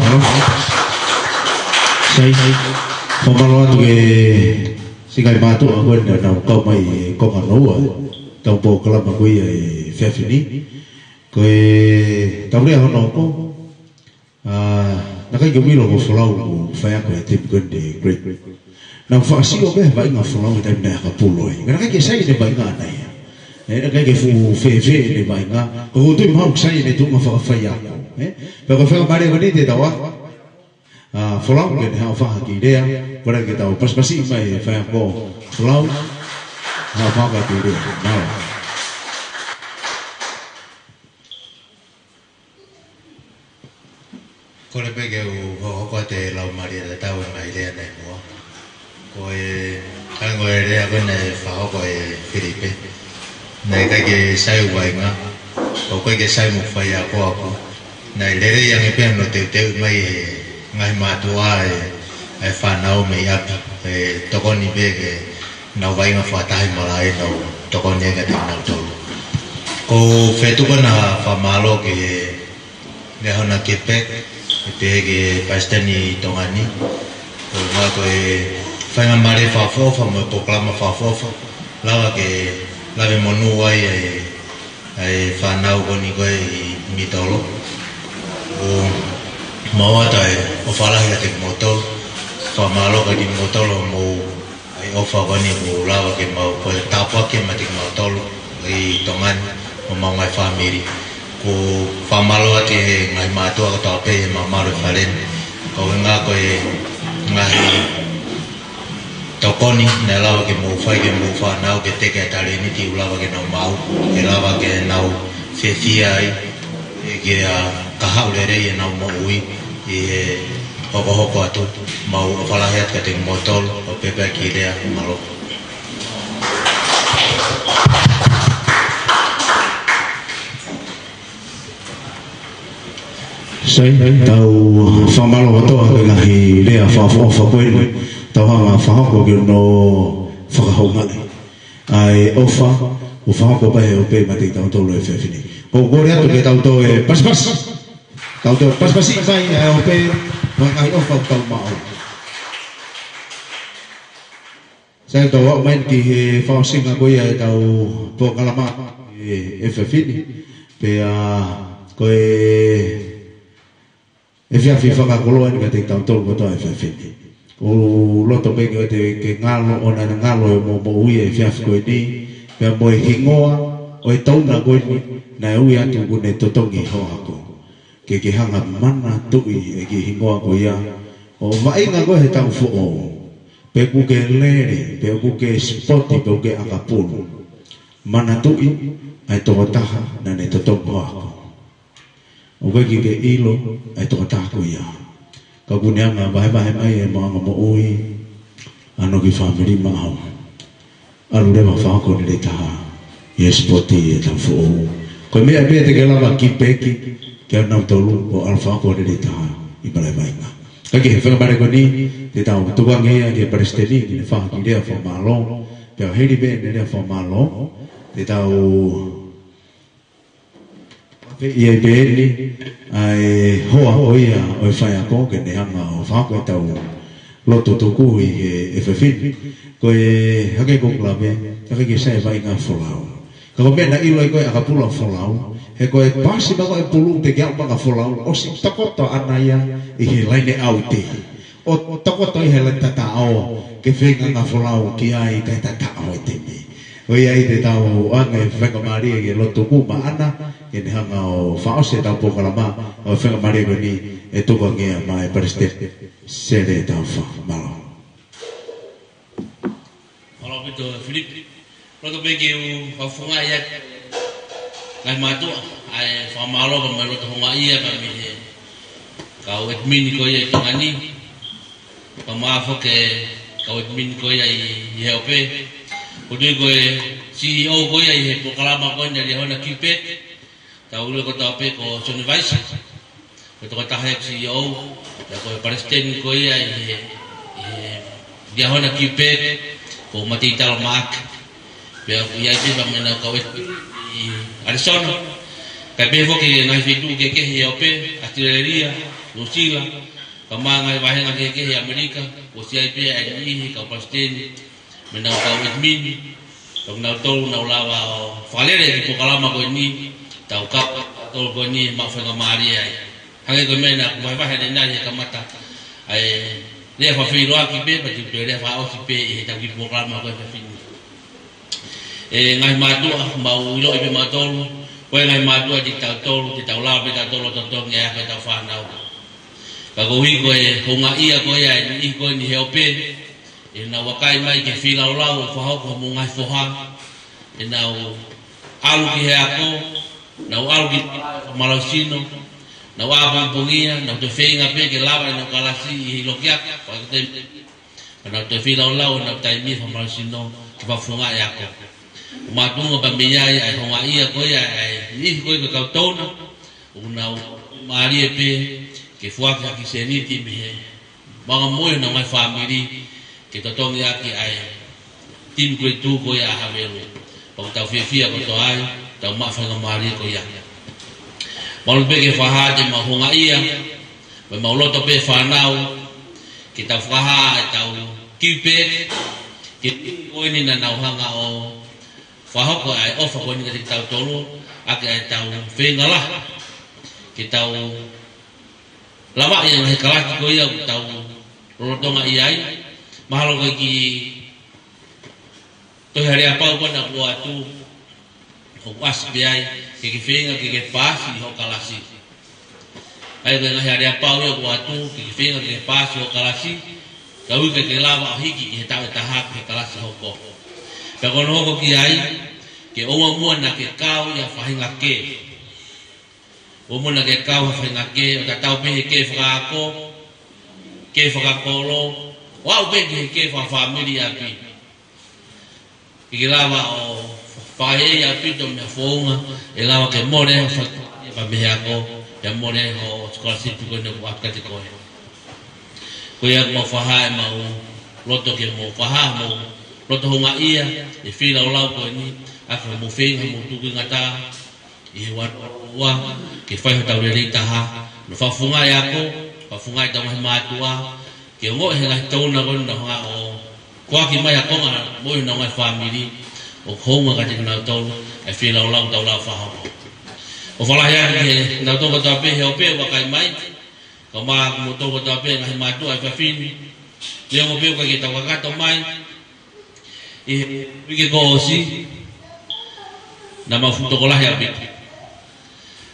Sai, fakamālō atu ki he siʻi kakai mātuʻa ko ē naʻa nau kau mai he konga hono ua ʻetau polokalama ko ia he efiafi ni. Ko e tau lea hono hoko, ʻa, naʻe ʻikai ke u ʻilo ko Folau ko e faiako he timi ko eni Great. Naʻa ku faʻa sio pē he vaʻinga ʻo Folau he taimi naʻe haka pulu ai. Ka naʻe ʻikai ke sai ʻene vaʻinga ʻaʻana ia. ʻE, naʻe ʻikai ke fuʻu fēfē ʻene vaʻinga. Ka ʻoku ou tui mahalo ʻoku sai ʻene tuʻunga fakafaiako. ʻE? Pea ko e faingamālie ko eni te tau ʻa, ʻa, Folau ke ne haʻu ʻo fai ha kiʻi lea. Pea ke tau pasipasi mai he faiako Folau. Haʻu ʻo fai ha kiʻi lea. Mālō. Kole pē ke u hokohoko atu e laumālie tatau e ngaahi lea naʻe muʻa. Ko e, ʻa ia ko e lea ko ē naʻe fakahoko ʻe Filipe. Naʻe ʻikai ke sai hoku vaʻinga, ʻoku ʻikai ke sai mo e faiako ʻaʻaku. Naʻe lelei ange pē hono teuteu mai ʻe he ngaahi mātuʻa ʻa e, ʻa e fānau mei ʻapi. ʻE tokoni pē ke nau vaʻinga fakataha ʻi malaʻe nau tokoni ai kiate kinautolu. ʻOku ou fetuku ʻa e fakamālō ki he Meʻa hona Kipeki, ʻe pehē ki he Palesiteni Tonga ni. ʻOku ou ʻoatu e faingamālie fakaʻofoʻofa mo e polokalama fakaʻofoʻofa. Lava ke lavemonū ai ʻa e, ʻa e fānau ko eni ko ē ʻi Mitolo. ʻOku mau ʻoatu e ʻofa lahi kiate kimoutolu. Fakamālō kiate kimoutolu hoʻomou ʻai ʻofa ko eni kuo lava ke mau ko e tāpuaki meiate kimautolu ʻi Tonga ni mo homau ngaahi fāmili. ʻOku ou fakamālō atu ki he ngaahi mātuʻa kotoa pē ʻi he malumalu ʻo e fale ni. Ko e ngaahi, ko e ngaahi tokoni naʻe lava ke mou fai ki he mou fānau ke teke ʻa e talēniti ʻoku lava ke nau maʻu, ke lava ke nau fiefia ai, ʻe ke, ʻa, kahaʻu lelei ʻenau moʻui ʻi he hokohoko atu. Mau ʻofa lahi atu kiate kimoutolu, ʻo pehē pē ki he lea, mālō. Sai, tau fakamālō kotoa ki he ngaahi lea fakaʻofoʻofa ko eni, tau hanga fakahoko ki hono fakahoungaʻi ʻa e ʻofa kuo fakahoko pē ʻe he ʻope maʻa kitautolu he efiafi ni. Ko u kole atu ke tau toe pasipasi. Tau toe pasipasi mai ʻa e ʻope, mo e ngaahi ʻofa ʻoku tau maʻu. Sai, tau aʻu mai ki he fakaʻosinga ko ia ʻetau polokalama ʻi he efiafi ni. Pea ko e efiafi fakakoloa eni kiate kitautolu kotoa he efiafi ni. ʻOku ou loto pē ke, ke ngalo, ʻoua naʻa ngalo ʻemau moʻui he efiafi ko eni, pea mo e hingoa ʻo e touna ko eni naʻe ui atu ʻoku ne totongi ho ako. Ke ke hanga ʻo manatuʻi e kiʻi hingoa ko ia, ʻo vaʻinga koe he taʻu foʻou, pe ʻoku ke lele, pe ʻoku ke sipoti, pe ʻoku ke ʻakapulu. Manatuʻi ʻa e tokotaha naʻa ne totongi ho ako. ʻOku ʻikai ke ke ʻilo ʻa e tokotaha ko ia, ka ʻoku ne hanga ʻo vahevahe mai ʻemau anga moʻui, ʻa hono kiʻi fāmili maʻau. ʻAlu leva ʻo fakahoko lelei taha ʻi he sipoti he taʻu foʻou. Ko e meʻa pē te ke lava ʻo kiʻi peki kia nautolu, ʻo ʻalu ʻo fakahoko lelei taha ʻi malaʻe vaʻinga. Ka ki he faingamālie ko eni, te tau tukuange ia ki he palesiteni ke ne fai ha kiʻi lea fakamālō. Pea hili pē ʻene lea fakamālō, te tau ʻi ai pē eni ʻa e hoa ko ia ʻo e faiako ke ne hanga ʻo fakahoko ʻetau lotu tuku ʻi he efiafi ni. Ko e hangē ko ʻeku lave, ʻikai ke sai e vaʻinga ʻa Folau. Ka ko e meʻa naʻe ʻilo ai ko e ʻakapulu ʻa Folau, he ko e pasi mai ko ē e pulu te ke aʻu mai kia Folau, ʻosi tokoto ʻaʻana ia ʻi he laine ʻaute. ʻO tokoto ʻi he laine tataʻo, ke feinga ange ʻa Folau ki ai kae tataʻo e temi. ʻOku ʻi ai te tau ʻoange faingamālie ke lotu tuku maʻana, ke ne hanga ʻo fakaʻosi ʻetau polokalama, ʻo faingamālie ko eni ʻe tukuange ia maʻa e palesiteni, Sele Taufa, mālō. Mālō ʻaupito Filipe. Loto pē ke u fakafofongaʻi atu ngaahi mātuʻa, ʻa e fakamālō pea mo e loto houngaʻia pea mei he kau ʻedimini ko ia ʻi Tonga ni. Pea mo e foʻi kau ʻedimini ko ia ʻi, ʻi he ʻope. Ko e tui ko e CEO ko ia ʻi he polokalama ko eni ʻa e Liahona Kiupeki. Tau ʻilo kotoa pē ko Sione Vaisi, ko e tokotaha ia ʻoku CEO, pea ko e palesiteni ko ia ʻi he, ʻi he Liahona Kiupeki, ko Matei Talo Maake. Pea ʻoku ʻi ai pē pea mo ʻenau kau ʻi ʻAlisona. Kae pehē foki ki he ngaahi feituʻu kehekehe ʻi he ʻope, ʻAositelēlia, Nuʻusila, pea mo e ngaahi vāhenga kehekehe ʻi ʻAmelika, ʻoku ʻi ai pē ʻa e niʻihi kau palesiteni, mo ʻenau kau ʻedimini, pea ko kinautolu naʻa nau lava ʻo fakalele e kiʻi polokalama ko eni, tau kau kitautolu ko eni, maʻu faingamālie ai. Hangē ko e meʻa naʻa ku vahevahe ʻanenai he kamata, ʻa e lea fakafeʻiloaki pē, pea te u toe lea fakaʻosi pē ʻi heʻetau kiʻi polokalama ko e efiafi ni. ʻE ngaahi mātuʻa, mau ʻiloʻi pē mautolu, ko e ngaahi mātuʻa ʻiate kitautolu, te tau lava pē tautolu ʻo totongi e ako ʻetau fānau. Ka koeʻuhi ko e houngaʻia ko ia ʻa e niʻihi ko eni he ʻope, ʻenau vakai mai ki he feilaulau ʻoku fakahoko homou ngaahi foha, ʻenau ʻalu ki he ako, nau ʻalu ki he malauʻi sino, nau ʻā pongipongia, nau toe feinga pē ke lava ʻenau kalasi ʻi he lokiaki, pea ko e taimi, pea nau toe feilaulau ʻenau taimi fakamalauʻi sino ke fakafofongaʻi e ako. ʻOku makatuʻunga pea mei ai ʻa e houngaʻia ko ia ʻa e niʻihi ko ē ko e kau touna, ʻoku nau mālie pē ke foaki ha kiʻi sēniti mei he maʻunga moʻui honau ngaahi fāmili, ke totongi ʻaki ʻa e timi ko ē tuʻu ko ia ʻa Havelu. Pea ʻoku tau fiefia kotoa ai, tau maʻu faingamālie ko ia. Mālō pē ke fakahā atu ʻemau houngaʻia, mo ʻemau loto pē fānau, ke tau fakahā ʻetau kiupeki ki he niʻihi ko eni naʻa nau hanga ʻo fakahoko ʻa e ʻofa ko eni kiate kitautolu, ʻaki ʻa ʻetau feinga lahi ke tau lavaʻi ʻa e ngaahi kalasi ko ia ʻoku tau lolotonga ʻi ai. Mahalo ko e kiʻi tohi aleapau ko ena kuo ʻoatu, ʻoku ʻasi pē ai, ke ke feinga ke ke paasi hoʻo kalasi. ʻA ia ko e ngaahi aleapau ia ʻoku ʻoatu, ke ke feinga ke ke paasi hoʻo kalasi, kae ʻikai ke ke lava ʻo hiki ʻi he taʻu ʻe taha ki he kalasi hoko. Pea ko hono hoko ki ai, ke ʻoua muʻa naʻa ke kau ʻi ha faʻahinga kē. ʻOua muʻa naʻa ke kau ha faʻahinga kē, ʻo tatau pē he kē fakaako, kē fakakolo, ʻo aʻu pē ki he kē fakafāmili ʻi ʻapi. Ke ke lava ʻo fakaʻeiʻei ʻaupito mei ha founga ʻe lava ke mole ai hoʻo fatongia mei he ako, pea mole ai hoʻo scholarship ko eni ʻoku ʻoatu kiate koe. Ko ia ʻoku mau fakahā ʻemau loto ke mou fakahā homou loto houngaʻia ʻi he feilaulau ko eni, ʻaki hoʻomou feinga, hoʻomou tūkingata ʻi he ua noa ua, ke fai hotau lelei taha, ʻo fakafofongaʻi e ako, fakafofongaʻi ʻetau ngaahi mātuʻa, ke ongoʻi ʻe he ngaahi touna ko eni ʻoku nau hanga ʻo foaki mai ʻa e konga mo e ngaahi fāmili, ʻoku hounga kiate kinautolu ʻa e feilaulau ʻoku tau lava ʻo fakahoko. ʻOfa lahi atu kiate kinautolu kotoa pē he ope ʻoku vakai mai, kae ʻumaʻā kimoutolu kotoa pē ngaahi mātuʻa ʻi he efiafi ni, neongo pē ʻoku ʻikai ke tau kakato mai ʻi he uike kuo ʻosi, naʻa mau fuʻu tokolahi ʻaupito.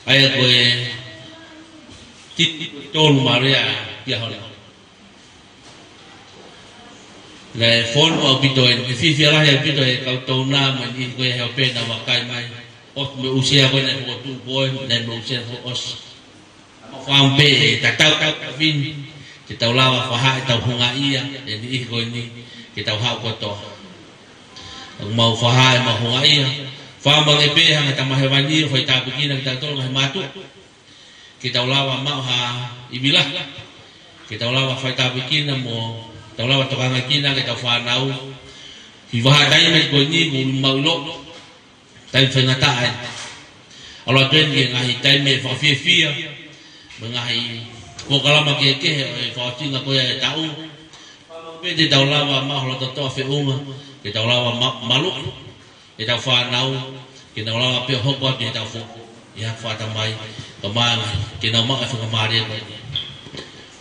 ʻA ia ko e titi tolu mālie ʻa e ʻaho ni. Naʻe fonu ʻaupito e, e fiefia lahi ʻaupito e kau touna mo e niʻihi ko ia he ope naʻa nau vakai mai. ʻOsi mo e usia ko ē naʻe fokotuʻu ko ē, naʻe mo e usia foʻou. Fakaʻamu pē ʻe tatau tau kavini, ke tau lava fakahā ʻetau houngaʻia ʻi he niʻihi ko eni, ke tau haʻu kotoa. ʻOku mau fakahā ʻemau houngaʻia, fakaʻamu ange pē hanga ʻe he Tamai Hēvani ʻo faitāpuekina kitautolu ngaahi mātuʻa, ke tau lava maʻu ha ivi lahi, ke tau lava faitāpuekina mo tau lava tokangaʻi kinautolu ʻetau fānau. He vahaʻa taimi ko eni ʻoku mau ʻilo, taimi faingataʻa eni. ʻAlu atu eni ki he ngaahi taimi fakafiefia, mo e ngaahi polokalama kehekehe ʻo e fakaʻosinga ko ia e taʻu. Pea te tau lava maʻu ha loto toʻa feʻunga, ke tau lava ma-, maluʻi ʻetau fānau, ke nau lava pē ʻo hoko atu ʻi heʻetau foʻi, ʻi he fakatamai, kae ʻumaʻā ke nau maʻu e faingamālie ko eni.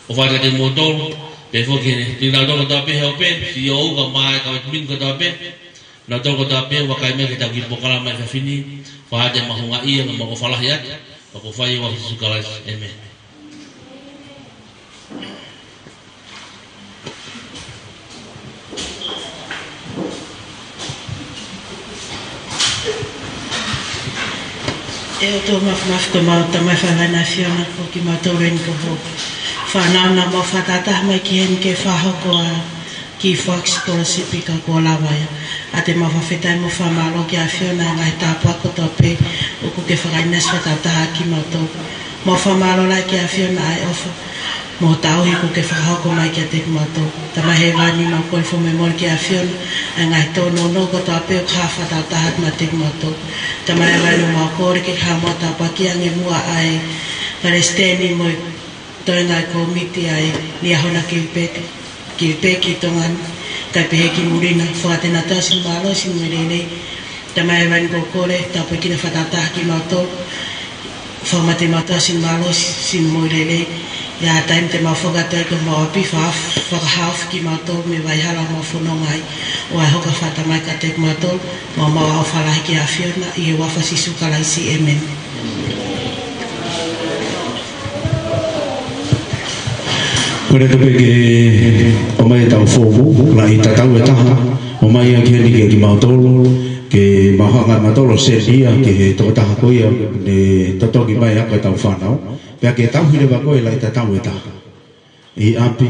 ʻOfa atu kiate kimoutolu, pehē foki ki he, kinautolu kotoa pē he ope, C E O kae ʻumaʻā e kau ʻētmini kotoa pē, kinautolu kotoa pē ʻoku vakai mai ki heʻetau kiʻi polokalama he efiafi ni, fakahā atu ʻemau houngaʻia mo ʻemau ʻofa lahi atu, ʻoku fai ʻi he huafa ʻo Sīsū Kalaisi. ʻĒmeni. ʻE ʻOtua Māfimafi, ko homau Tamai Fakalāngilangi ʻAfiona, ko kimautolu eni ko ho fānau naʻa mau fakatahataha mai ki heni ke fakahoko ʻa e kiʻi foaki sikolasipi ka kuo lava ia. ʻOatu ʻemau fakafetaʻi mo fakamālō ki he ʻAfiona ʻi he ngaahi tāpuaki kotoa pē ʻoku ke fakaʻinasi fakataha kiate kimautolu. Mau fakamālō lahi ki he ʻAfiona ʻa e ʻofa mo e tauhi kuo ke fakahoko mai kiate kimautolu. Tamai Hēvani, mau kole fakamolemole ki he ʻAfiona ʻa e ngaahi tōnounou kotoa pē ʻoku hā fakataha kiate kimautolu. Tamai Hēvani, mau kole ke ke hanga ʻo tāpuakiʻi ange muʻa ʻa e palesiteni mo e toenga e kōmiti ʻa e Liahona Kiripeti, Kiripeti ki Tonga ni, kae pehē ki muli na, fakaʻatā ʻa e siʻi mālohi, siʻi moʻui lelei. Tamai Hēvani, ʻoku ou kole, tāpuekina fakataha kimautolu, fakaʻatā ʻa e siʻi mālohi, siʻi moʻui lelei. ʻI he taimi te mau foki atu ai ki homau ʻapi, faka-, fakahaofi kimautolu mei he vaihala ʻoku mau fononga ai, ʻo ʻai hoka fakatamai kiate kimautolu, mau maʻu ʻa e ʻofa lahi ki he ʻAfiona, ʻi he huafa ʻo Sīsū Kalaisi, ʻēmeni. Kole atu pē ke ʻomai ʻetau foomu, laʻi tatau ʻe taha, ʻomai ia ki heni kiate kimautolu, ke mau hanga ʻe kimautolu ʻo send ia ki he tokotaha ko ia ne totongi mai ʻa ʻetau fānau, pea ke tauhi leva ko e laʻi tatau ʻe taha ʻi ʻapi,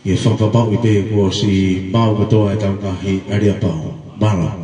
ke fakapapauʻi pē kuo ʻosi maʻu kotoa ʻetau ngaahi aleapau. Mālō.